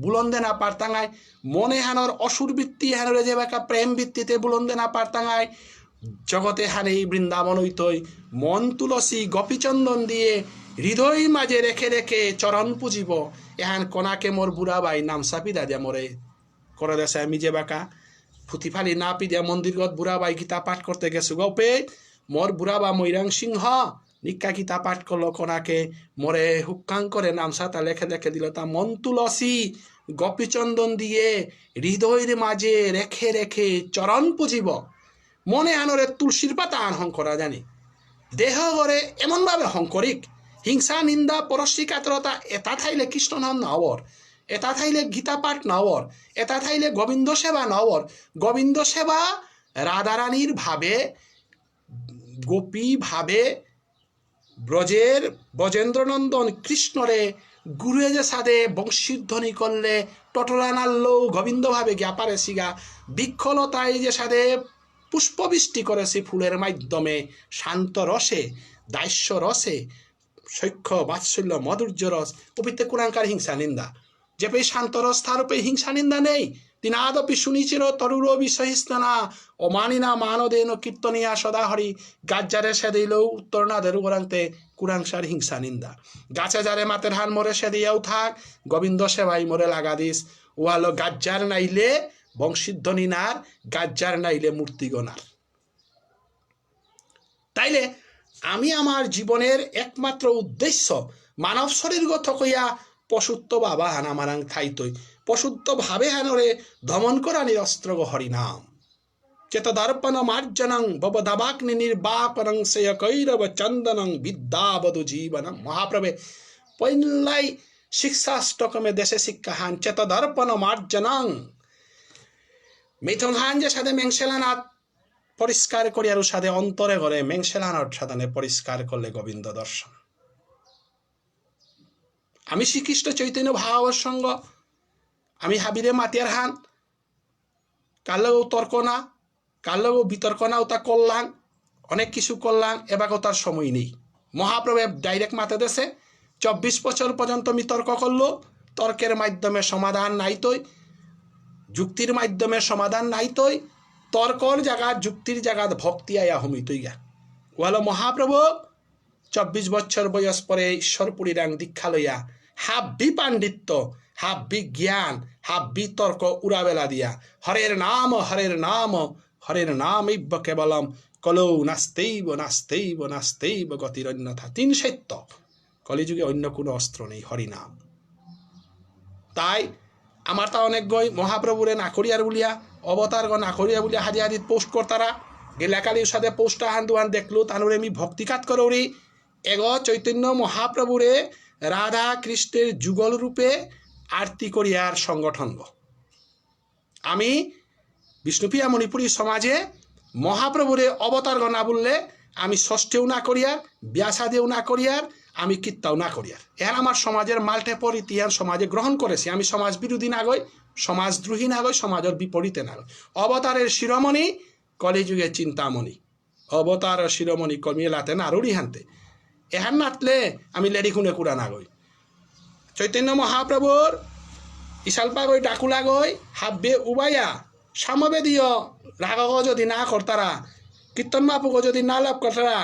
বুলন দেনা পারতাঙাই, মন এহানর অসুর বৃত্তি এহানরে যেবাকা প্রেম বৃত্তিতে বুলন দেনা পারতাঙাই, জগতে হানেই বৃন্দাবন হইতই, মন তুলসী গোপীচন্দন দিয়ে, হৃদয় মাঝে রেখে রেখে চরণ পুজিব। এহান কোনাকে মোর বুড়া বাই নামসা পিদা দিয়া মোরে করে দেসে। আমি যেবাকা ফুতি ফালি না পিদিয়া মন্দিরগত বুড়া বাই গীতা পাঠ করতে গেছু গপে, মোর বুড়া বা মৈরাং সিংহ নিকা গীতা পাঠ করলো কোনাকে, মোরে হুক্কাং করে নামসাতা লেখে লেখে দিল, তা মন তুলসী গোপীচন্দন দিয়ে হৃদয়ের মাঝে রেখে রেখে চরণ পুজিব। মনে আনরে তুলসীর পাতা আন হংকরা জানি। দেহ গরে এমনভাবে হংকরিক, হিংসা, নিন্দা, পরশ্রীকাতরতা এতা থাইলে কৃষ্ণ নাম না হবর, এতা থাইলে গীতা পাঠ না হবর, এতা থাইলে গোবিন্দ সেবা না হবর। গোবিন্দ সেবা রাধারানীর ভাবে, গোপী ভাবে ব্রজের ব্রজেন্দ্রনন্দন কৃষ্ণরে গুরুয়ে যে সাদে বংশীধ্বনি করলে টটরা নাড়লেও গোবিন্দ ভাবে গিয়া পারেসিগা। বৃক্ষলতায় যে সাদে পুষ্পবৃষ্টি করেসি ফুলের মাধ্যমে, শান্ত রসে, দাস্য রসে, সখ্য বাৎসল্য মধুর্য রস, অপিতে কুরাঙ্কার হিংসা নিন্দা। যেপে শান্ত রস তার উপে হিংসা নিন্দা নেই। তিনাদপি সুনিচির তরুরবি সহিষ্ণুনা, অমানিনা মানদেন কীর্তনীয়া সদা হরি। গাজ্জারে সেদেইলেও উত্তর না দেরু গরাংতে কুরাংসার হিংসা নিন্দা। গাছে যারে মাতের হান মোরে সেদিয়াও থাক, গোবিন্দ সেবাই মোরে লাগা দিস। ওয়ালো গাজ্জার নাইলে বংশীধ্বনি নার, গাজ্জার নাইলে মূর্তিগণার। তাইলে আমি আমার জীবনের একমাত্র উদ্দেশ্য মানব শরীরগত কইয়া পশুত্ব ভাব আহান আমারাং থাইতই। পশুত্ব ভাব এহানরে দমন করানির অস্ত্রগ হরিনাম। চেতদর্পণ মার্জনং ভবদাবাগ্নি নির্বাপণং সেয়কৈরব চন্দনং বিদ্যাবধূ জীবনম। মহাপ্রভে পৈলাই শিক্ষাষ্টকমে দেসে শিক্ষাহান চেতদর্পণ মার্জনং। মিথুনহান যে সাদে মেংসেলানাত পরিষ্কার করিয়ার উসাদে অন্তরে ঘরে মেংসেলানর সাধনে পরিষ্কার করলে গোবিন্দ দর্শন। আমি শ্রীকৃষ্ণ চৈতন্য ভাগবত সংঘ, আমি হাবিরে মাতিয়ার হান, কার লগেও তর্ক না, কার লগেও বিতর্ক না, ওটা করলাম, অনেক কিছু করলাম, এবার তার সময় নেই। মহাপ্রভু ডাইরেক্ট মাতে দেসে, চব্বিশ বছর পর্যন্ত আমি তর্ক করলো, তর্কের মাধ্যমে সমাধান নাইতই, যুক্তির মাধ্যমে সমাধান নাইতই, তর্কর জায়গা, যুক্তির জায়গা ভক্তি আয়া হমিতইগা। ওয়ালো মহাপ্রভু চব্বিশ বছর বয়স পরে ঈশ্বরপুরীরাং দীক্ষা লইয়া হাব্বি পাণ্ডিত্য, হাব্বি জ্ঞান, হাব্বি তর্ক উড়াবেলা দিয়া হরের নাম, হরের নাম, হরের নামৈব কেবলম, কলৌ নাস্তেইব, নাস্তেইব, নাস্তেইব গতিরন্যথা। তিন সত্য, কলিযুগে অন্য কোনো অস্ত্র নেই, হরিনাম। তাই আমার তা অনেক গই মহাপ্রভুরে না করিয়ার বুলিয়া, অবতারগ না করিয়া বুলিয়া হাদি হাদিত পোস্ট করতারা। গেলাকালি উসাদে পোস্ট আহান দুহান দেখলু, তানুরে আমি ভক্তিকাত করৌরি। এগ চৈতন্য মহাপ্রভুরে রাধা কৃষ্ণের যুগল রূপে আরতি করিয়ার সংগঠনগ। আমি বিষ্ণুপ্রিয়া মণিপুরী সমাজে মহাপ্রভুরে অবতারগ না বললে আমি ষষ্ঠীও না করিয়ার, ব্যাসাদেও না করিয়ার, আমি কিত্তাও না করিয়ার। এহান আমার সমাজের মালঠেপর ইতিহাস সমাজে গ্রহণ করেছি। আমি সমাজ বিরোধী না গই, সমাজদ্রোহী না গই, সমাজের বিপরীতে না গই। অবতারের শিরোমণি, কলিযুগে চিন্তামণি। অবতার শিরোমণি কমিয়ে লাতে নারুরি হানতে। এহান নাতলে আমি লেরি খুনে কুড়া না গই। চৈতন্য মহাপ্রভুর ইশালপা গই ডাকুলা গই হাব্বে উবাইয়া সামবেদীয় রাগগ যদি না করতারা, কীর্তন মাপুগ যদি না লাভ করতারা,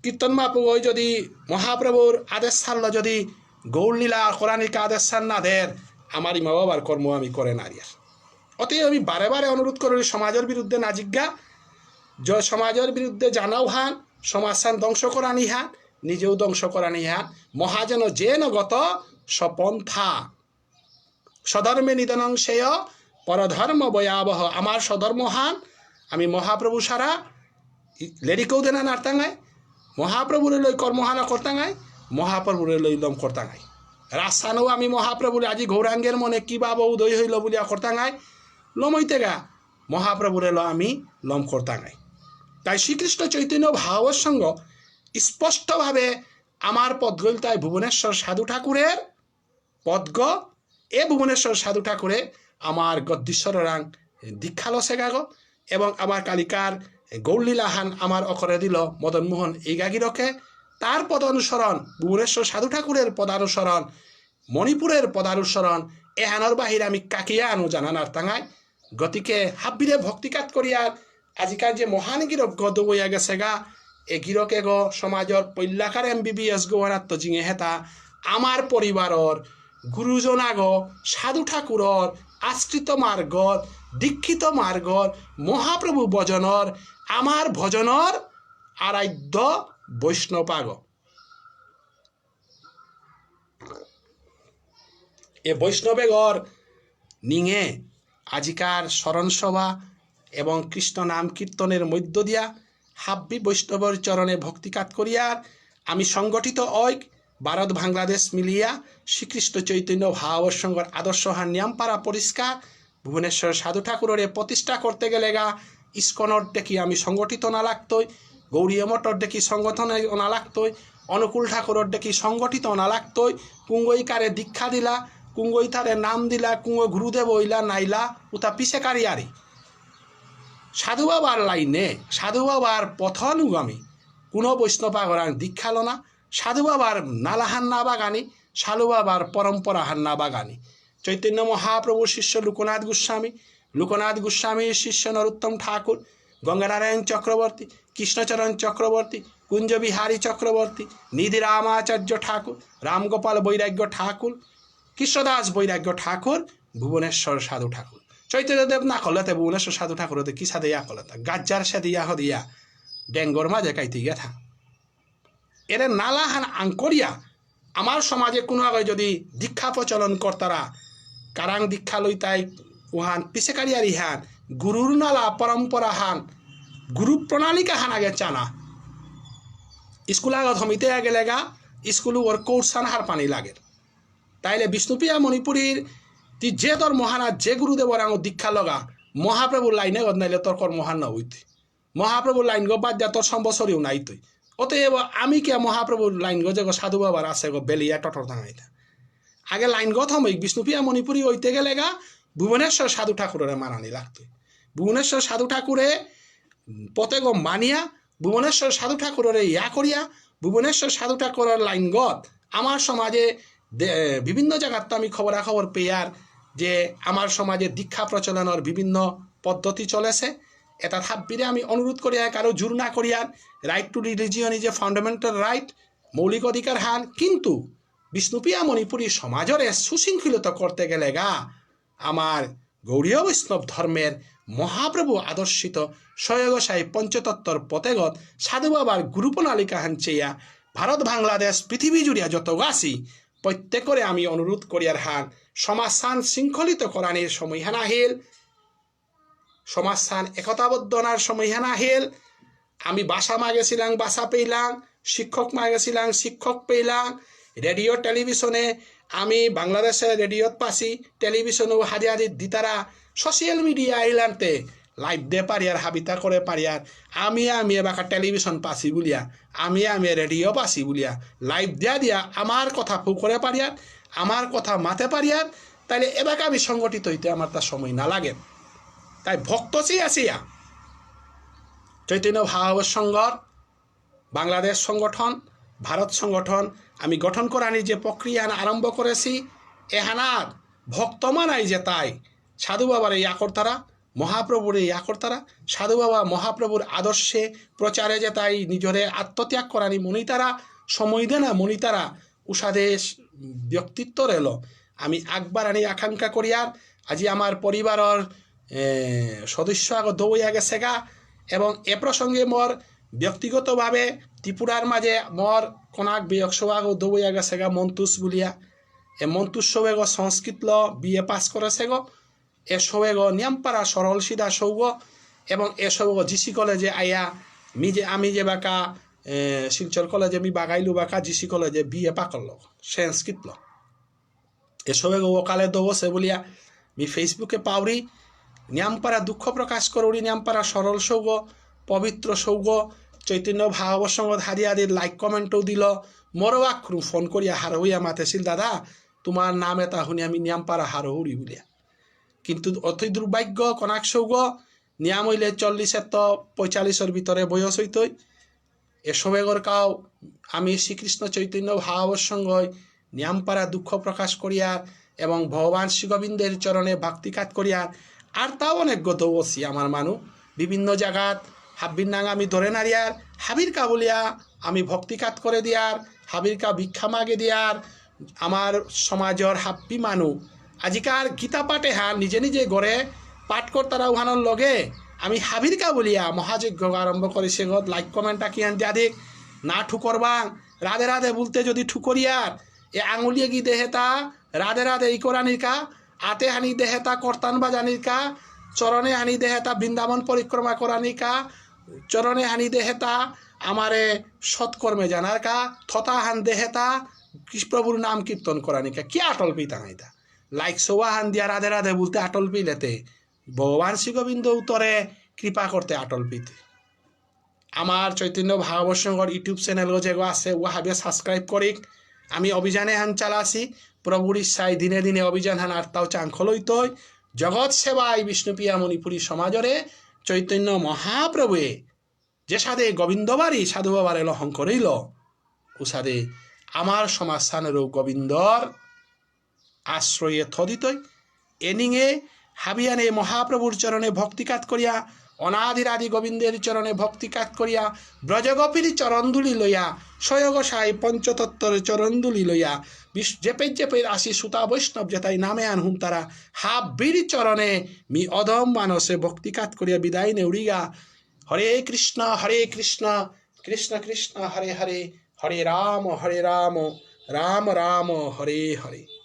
কীর্তন মাপুগ যদি মহাপ্রভুর আদেশ ছাড়ল, যদি গৌরলীলা করানিকা আদেশ ছাড় না দের, আমার ইমা বাবার কর্ম আমি করে নারিয়ার। অতএব আমি বারে বারে অনুরোধ করি, সমাজর বিরুদ্ধে না জিজ্ঞা, যে সমাজর বিরুদ্ধে জানাও হান, সমাজহান ধ্বংস করানি হান, নিজেও ধ্বংস করানি হান। মহাজন যে নগত স্বপন্থা, স্বধর্মে নিধনং শ্রেয় পরধর্ম ভয়াবহ। আমার স্বধর্ম হান, আমি মহাপ্রভু সারা লেরিকেও দেনা নারতাঙাই, মহাপ্রভুরে লই কর্মহানা করতাঙাই, মহাপ্রভুরে লই লম করতাঙাই। রাসানো আমি মহাপ্রভুরে আজি গৌরাঙ্গের মনে কিভাবে উদয় হইল বুলিয়া করতাঙাই, লমইতেগা মহাপ্রভুরে ল আমি লম করতাঙাই। তাই শ্রীকৃষ্ণ চৈতন্য ভাগবত সংঘ স্পষ্টভাবে আমার পদগইল তাই ভুবনেশ্বর সাধু ঠাকুরের পদগ। এ ভুবনেশ্বর সাধু ঠাকুরে আমার গদ্দীশ্বররাং দীক্ষা লসেগাগ এবং আমার কালিকার গৌরলীলাহান আমার অকরে দিল মদন মোহন এইগাগিরকে। তার পদানুসরণ, ভুবনেশ্বর সাধু ঠাকুরের পদানুসরণ, মণিপুরের পদানুসরণ, এহানর বাহিরে আমি কাকিয়া আনো জানা নারতাঙাই। গতিকে হাব্বিরে ভক্তিকাত করিয়ার আজিকার যে মহান গিরক গ দৌয়া গেছেগা, এ গিরকে গ সমাজর পৈলাকার এমবিবিএস গৌহানাত্ত জিঙে হেতা আমার পরিবারর গুরুজনাগ সাধু ঠাকুরর আশ্রিত মার্গর দীক্ষিত মার্গর মহাপ্রভু ভজনর আমার ভজনর আরাধ্য বৈষ্ণবাগ। এ বৈষ্ণবেগর নিঙে আজিকার স্মরণ সভা এবং কৃষ্ণ নাম কীর্তনের মধ্য দিয়া হাব্বি বৈষ্ণবর চরণে ভক্তিকাত করিয়ার আমি সংগঠিত ঐক ভারত বাংলাদেশ মিলিয়া শ্রীকৃষ্ণ চৈতন্য ভাব সংঘর আদর্শ হান নিয়াম পারা পরিষ্কার। ভুবনেশ্বর সাধু ঠাকুররে প্রতিষ্ঠা করতে গেলেগা ইস্কনর দেখি আমি সংগঠিত না লাগতই, গৌড়ীয় মঠর দেখি সংগঠন না লাগতই, অনুকূল ঠাকুরর দেখি সংগঠিত না লাগতই। কুঙ্গই কারে দীক্ষা দিলা, কুঙ্গই তারে নাম দিলা, কুঙ্গ গুরুদেব হইলা নাইলা, উতা পিছে কারিয়ারি। সাধু বাবার লাইনে, সাধু বাবার পথ অনুগামী কোনো বৈষ্ণব আগরাং দীক্ষা লনা, সাধু বাবার নালাহান না বাগানি, সাধু বাবার পরম্পরাহান না বাগানি। চৈতন্য মহাপ্রভুর শিষ্য লোকনাথ গোস্বামী, লোকনাথ গোস্বামীর শিষ্য নরোত্তম ঠাকুর, গঙ্গানারায়ণ চক্রবর্তী, কৃষ্ণচরণ চক্রবর্তী, কুঞ্জ বিহারী চক্রবর্তী, নিধি রামাচার্য ঠাকুর, রামগোপাল বৈরাগ্য ঠাকুর, কৃষ্ণদাস বৈরাগ্য ঠাকুর, ভুবনেশ্বর সাধু ঠাকুর। চৈতন্যদেব না করলে তে ভুবনেশ্বর সাধু ঠাকুর হতে কি সাথে ইয়া করলে তা? গাজ্জার সাথে ইয়া হদিয়া, ডেঙ্গর মাঝে কাইতে গিয়া থা। এরে নালাহান আঙ্করিয়া, আমার সমাজে কোনো আগে যদি দীক্ষা প্রচলন করতারা, কারাং দীক্ষা লইতাই উহান পিছেকারিয়ারি হান, গুরুর নালা পরম্পরা হান, গুরু প্রণালিকা হান আগে চানা। স্কুল আগত হমিতে আগে লেগা, স্কুল ওর কোর্স হান হার পানি লাগে। তাইলে বিষ্ণুপ্রিয়া মণিপুরীর তি যে ধর্মহানা যে গুরুদেবর আঙ দীক্ষা লগা, মহাপ্রভুর লাইনে গদ নাইলে তোর কর্মহান না হইতে। মহাপ্রভুর লাইন গো বাদ দিয়া তোর সম্বৎসরীও নাই তুই। অতএব আমি কে মহাপ্রভুর লাইন গো যে গো সাধু বাবার আছে গো বেলিয়া টটর দাঙাইতা। আগে লাইন গো থমইক বিষ্ণুপ্রিয়া মণিপুরী হইতে গেলে গা ভুবনেশ্বর সাধু ঠাকুরের মানানি লাগতই। ভুবনেশ্বর সাধু ঠাকুরে পথে গো মানিয়া ভুবনেশ্বর সাধু ঠাকুররে ইয়া করিয়া ভুবনেশ্বর সাধু ঠাকুরর লাইনগত আমার সমাজে দে-, বিভিন্ন জায়গাত আমি খবরাখবর পেয়ার যে আমার সমাজে দীক্ষা প্রচলনর বিভিন্ন পদ্ধতি চলেছে। এটা হাব্বিরে আমি অনুরোধ করিয়া কারো জোর না করিয়ার। Right to religion is a fundamental right, মৌলিক অধিকার হান। কিন্তু বিষ্ণুপ্রিয়া মণিপুরী সমাজরে সুশৃঙ্খলিত করতে গেলে গা আমার গৌড়ীয় বৈষ্ণব ধর্মের মহাপ্রভু আদর্শিত ছয়গোসাই পঞ্চতত্ত্বর পথেগত সাধু বাবার গুরু প্রণালিকা হান চেয়া ভারত বাংলাদেশ পৃথিবী জুড়িয়া যত গাছি প্রত্যেকরে আমি অনুরোধ করিয়ার হান সমাজহান শৃঙ্খলিত করানির সময়হান আহিল, সমাজহান একতাবদ্ধ অনার সময়হান আহিল। আমি ভাষা মাগেছিলাম, ভাষা পেলাম, শিক্ষক মাগেছিলাম, শিক্ষক পেলাম। রেডিও টেলিভিশনে আমি বাংলাদেশে রেডিওত পাসি, টেলিভিশনেও হাজি হাজি দিতারা, সোশ্যাল মিডিয়া আইলান্তে লাইভ দে পারিয়ার, হাবিতা করে পারিয়ার। আমি আমি এবাকা টেলিভিশন পাসি বুলিয়া, আমি আমি রেডিও পাসি বুলিয়া লাইভ দিয়া দিয়া আমার কথা ফু করে পারিয়ার, আমার কথা মাতে পারিয়ার। তাইলে এবাকা আমি সংগঠিত হইতে আমার তার সময় না লাগে। তাই ভক্ত চেয়া চেয়া চৈতন্য ভাগবত সংঘর বাংলাদেশ সংগঠন, ভারত সংগঠন আমি গঠন করানি যে প্রক্রিয়া আরম্ভ করেছি, এহানাত ভক্ত মানাই যে তাই সাধু বাবারে ইয়া করতারা, মহাপ্রভুরে ইয়া করতারা, সাধু বাবা মহাপ্রভুর আদর্শে প্রচারে যে তাই নিজরে আত্মত্যাগ করানি মনিতারা, সময় দেনা মনিতারা, উষাদেশ ব্যক্তিত্ব রেল। আমি আকবার আনি আকাঙ্ক্ষা করিয়ার, আজি আমার পরিবারর এ, সদস্য আগ দৌয়া গেছেগা। এবং এ প্রসঙ্গে মোর ব্যক্তিগতভাবে ত্রিপুরার মাঝে মোর কনাক বিয়ক সৌ আগ দৌয়া গেছেগা মন্তুস বুলিয়া। এ মন্তুস সৌ এগ সংস্কৃত ল বিএ পাস করেছেগ। এ সৌ এগ নিয়ামপারা সরল সিধা সৌগ। এবং এ সৌ এগ জিসি কলেজে আয়া মি যে, আমি যে বাকা, এ, শিলচর কলেজে মি বাগাইলু বাকা জিসি কলেজে বিএ পাকরল সংস্কৃত ল। এ সৌ এগ অকালে দৌসে বুলিয়া মি Facebook-এ পাউরি। নিয়ামপারা দুঃখ প্রকাশ করুরি, নিয়ামপারা সরল সৌগ, পবিত্র সৌগ, চৈতন্য ভাগবত সংঘত হাদি হাদি like comment-ও দিল। মোরও আখরু ফোন করিয়া হারৌ হইয়া মাতেছিল, "দাদা, তোমার নাম এতা শুনি আমি নিয়ামপারা হারৌ হউরি" বুলিয়া। কিন্তু অতি দুর্ভাগ্য, কনাক সৌগ, নিয়াম হইলে চল্লিশেত্ত পঁয়তাল্লিশর ভিতরে বয়স হইতই। এ সৌ এগর কাও আমি শ্রীকৃষ্ণ চৈতন্য ভাগবত সংঘই নিয়ামপারা দুঃখ প্রকাশ করিয়ার এবং ভগবান শ্রী গোবিন্দের চরণে ভক্তিকাত করিয়ার। আর তাও অনেক গত বসি আমার মানু বিভিন্ন জাগাত হাব্বির নাঙ আমি ধরে নারিয়ার, হাবির কা বুলিয়া আমি ভক্তিকাত করে দিয়ার, হাবির কা ভিক্ষা মাগে দিয়ার। আমার সমাজর হাব্বি মানু আজিকার গীতা পাঠ এহান নিজে নিজে ঘরে পাঠ করতারা উহানর লগে আমি হাবির কা বুলিয়া মহাযজ্ঞ আরম্ভ করেসে গত। Like comment আকিয়ান দিয়াদিক না ঠুকরবাং। রাধে রাধে বলতে যদি ঠুকরিয়ার, এ আঙুলিয়ে গি দেহেতা রাধে রাধে ই করানির কা, আতে হানি দেহেতা করতান বাজানির কা, চরণে হানি দেহেতা বৃন্দাবন পরিক্রমা করানির কা, চরণে হানি দেহেতা আমারে সৎকর্মে জানার কা, থতা হান দেহেতা কৃষ্ণ প্রভুর নাম কীর্তন করানির কা। কি আটল পিতা হাইতা? Like সৌ আহান দিয়া রাধে রাধে বলতে আটল পিলেতে, ভগবান শ্রী গোবিন্দ উত্তরে কৃপা করতে আটল পিতে। আমার চৈতন্য ভাগবত সংঘর YouTube channel গো যেগো আছে, ও হাবিয়া subscribe করিক। আমি অভিযান এহান চালাসি, প্রভুর ইচ্ছায় দিনে দিনে অভিযান হান আরতাও চাংখল হইতই। জগৎ সেবায় বিষ্ণুপ্রিয়া মণিপুরী সমাজরে চৈতন্য মহাপ্রভুয়ে যে সাদে গোবিন্দবাড়ি সাধু বাবার এলো হংকরইল, ও সাদে আমার সমাজ স্থানেরও গোবিন্দর আশ্রয়ে থদিতই। এনিঙে হাবিয়ানে মহাপ্রভুর চরণে ভক্তিকাত করিয়া, অনাদিরাদি গোবিন্দের চরণে ভক্তিকাত করিয়া, ব্রজগোপীর চরণধুলি লইয়া, সয়গোসাই পঞ্চতত্ত্বর চরণধুলি লইয়া, বিশ-, জেপে জেপে আসি সুতা বৈষ্ণব যেতাই নামে আনহুম তারা, হাবির চরণে মি অধম মানসে ভক্তিকাত করিয়া বিদায় নেউরিগা। হরে কৃষ্ণ, হরে কৃষ্ণ, কৃষ্ণ কৃষ্ণ, হরে হরে, হরে রাম, হরে রাম, রাম রাম, হরে হরে।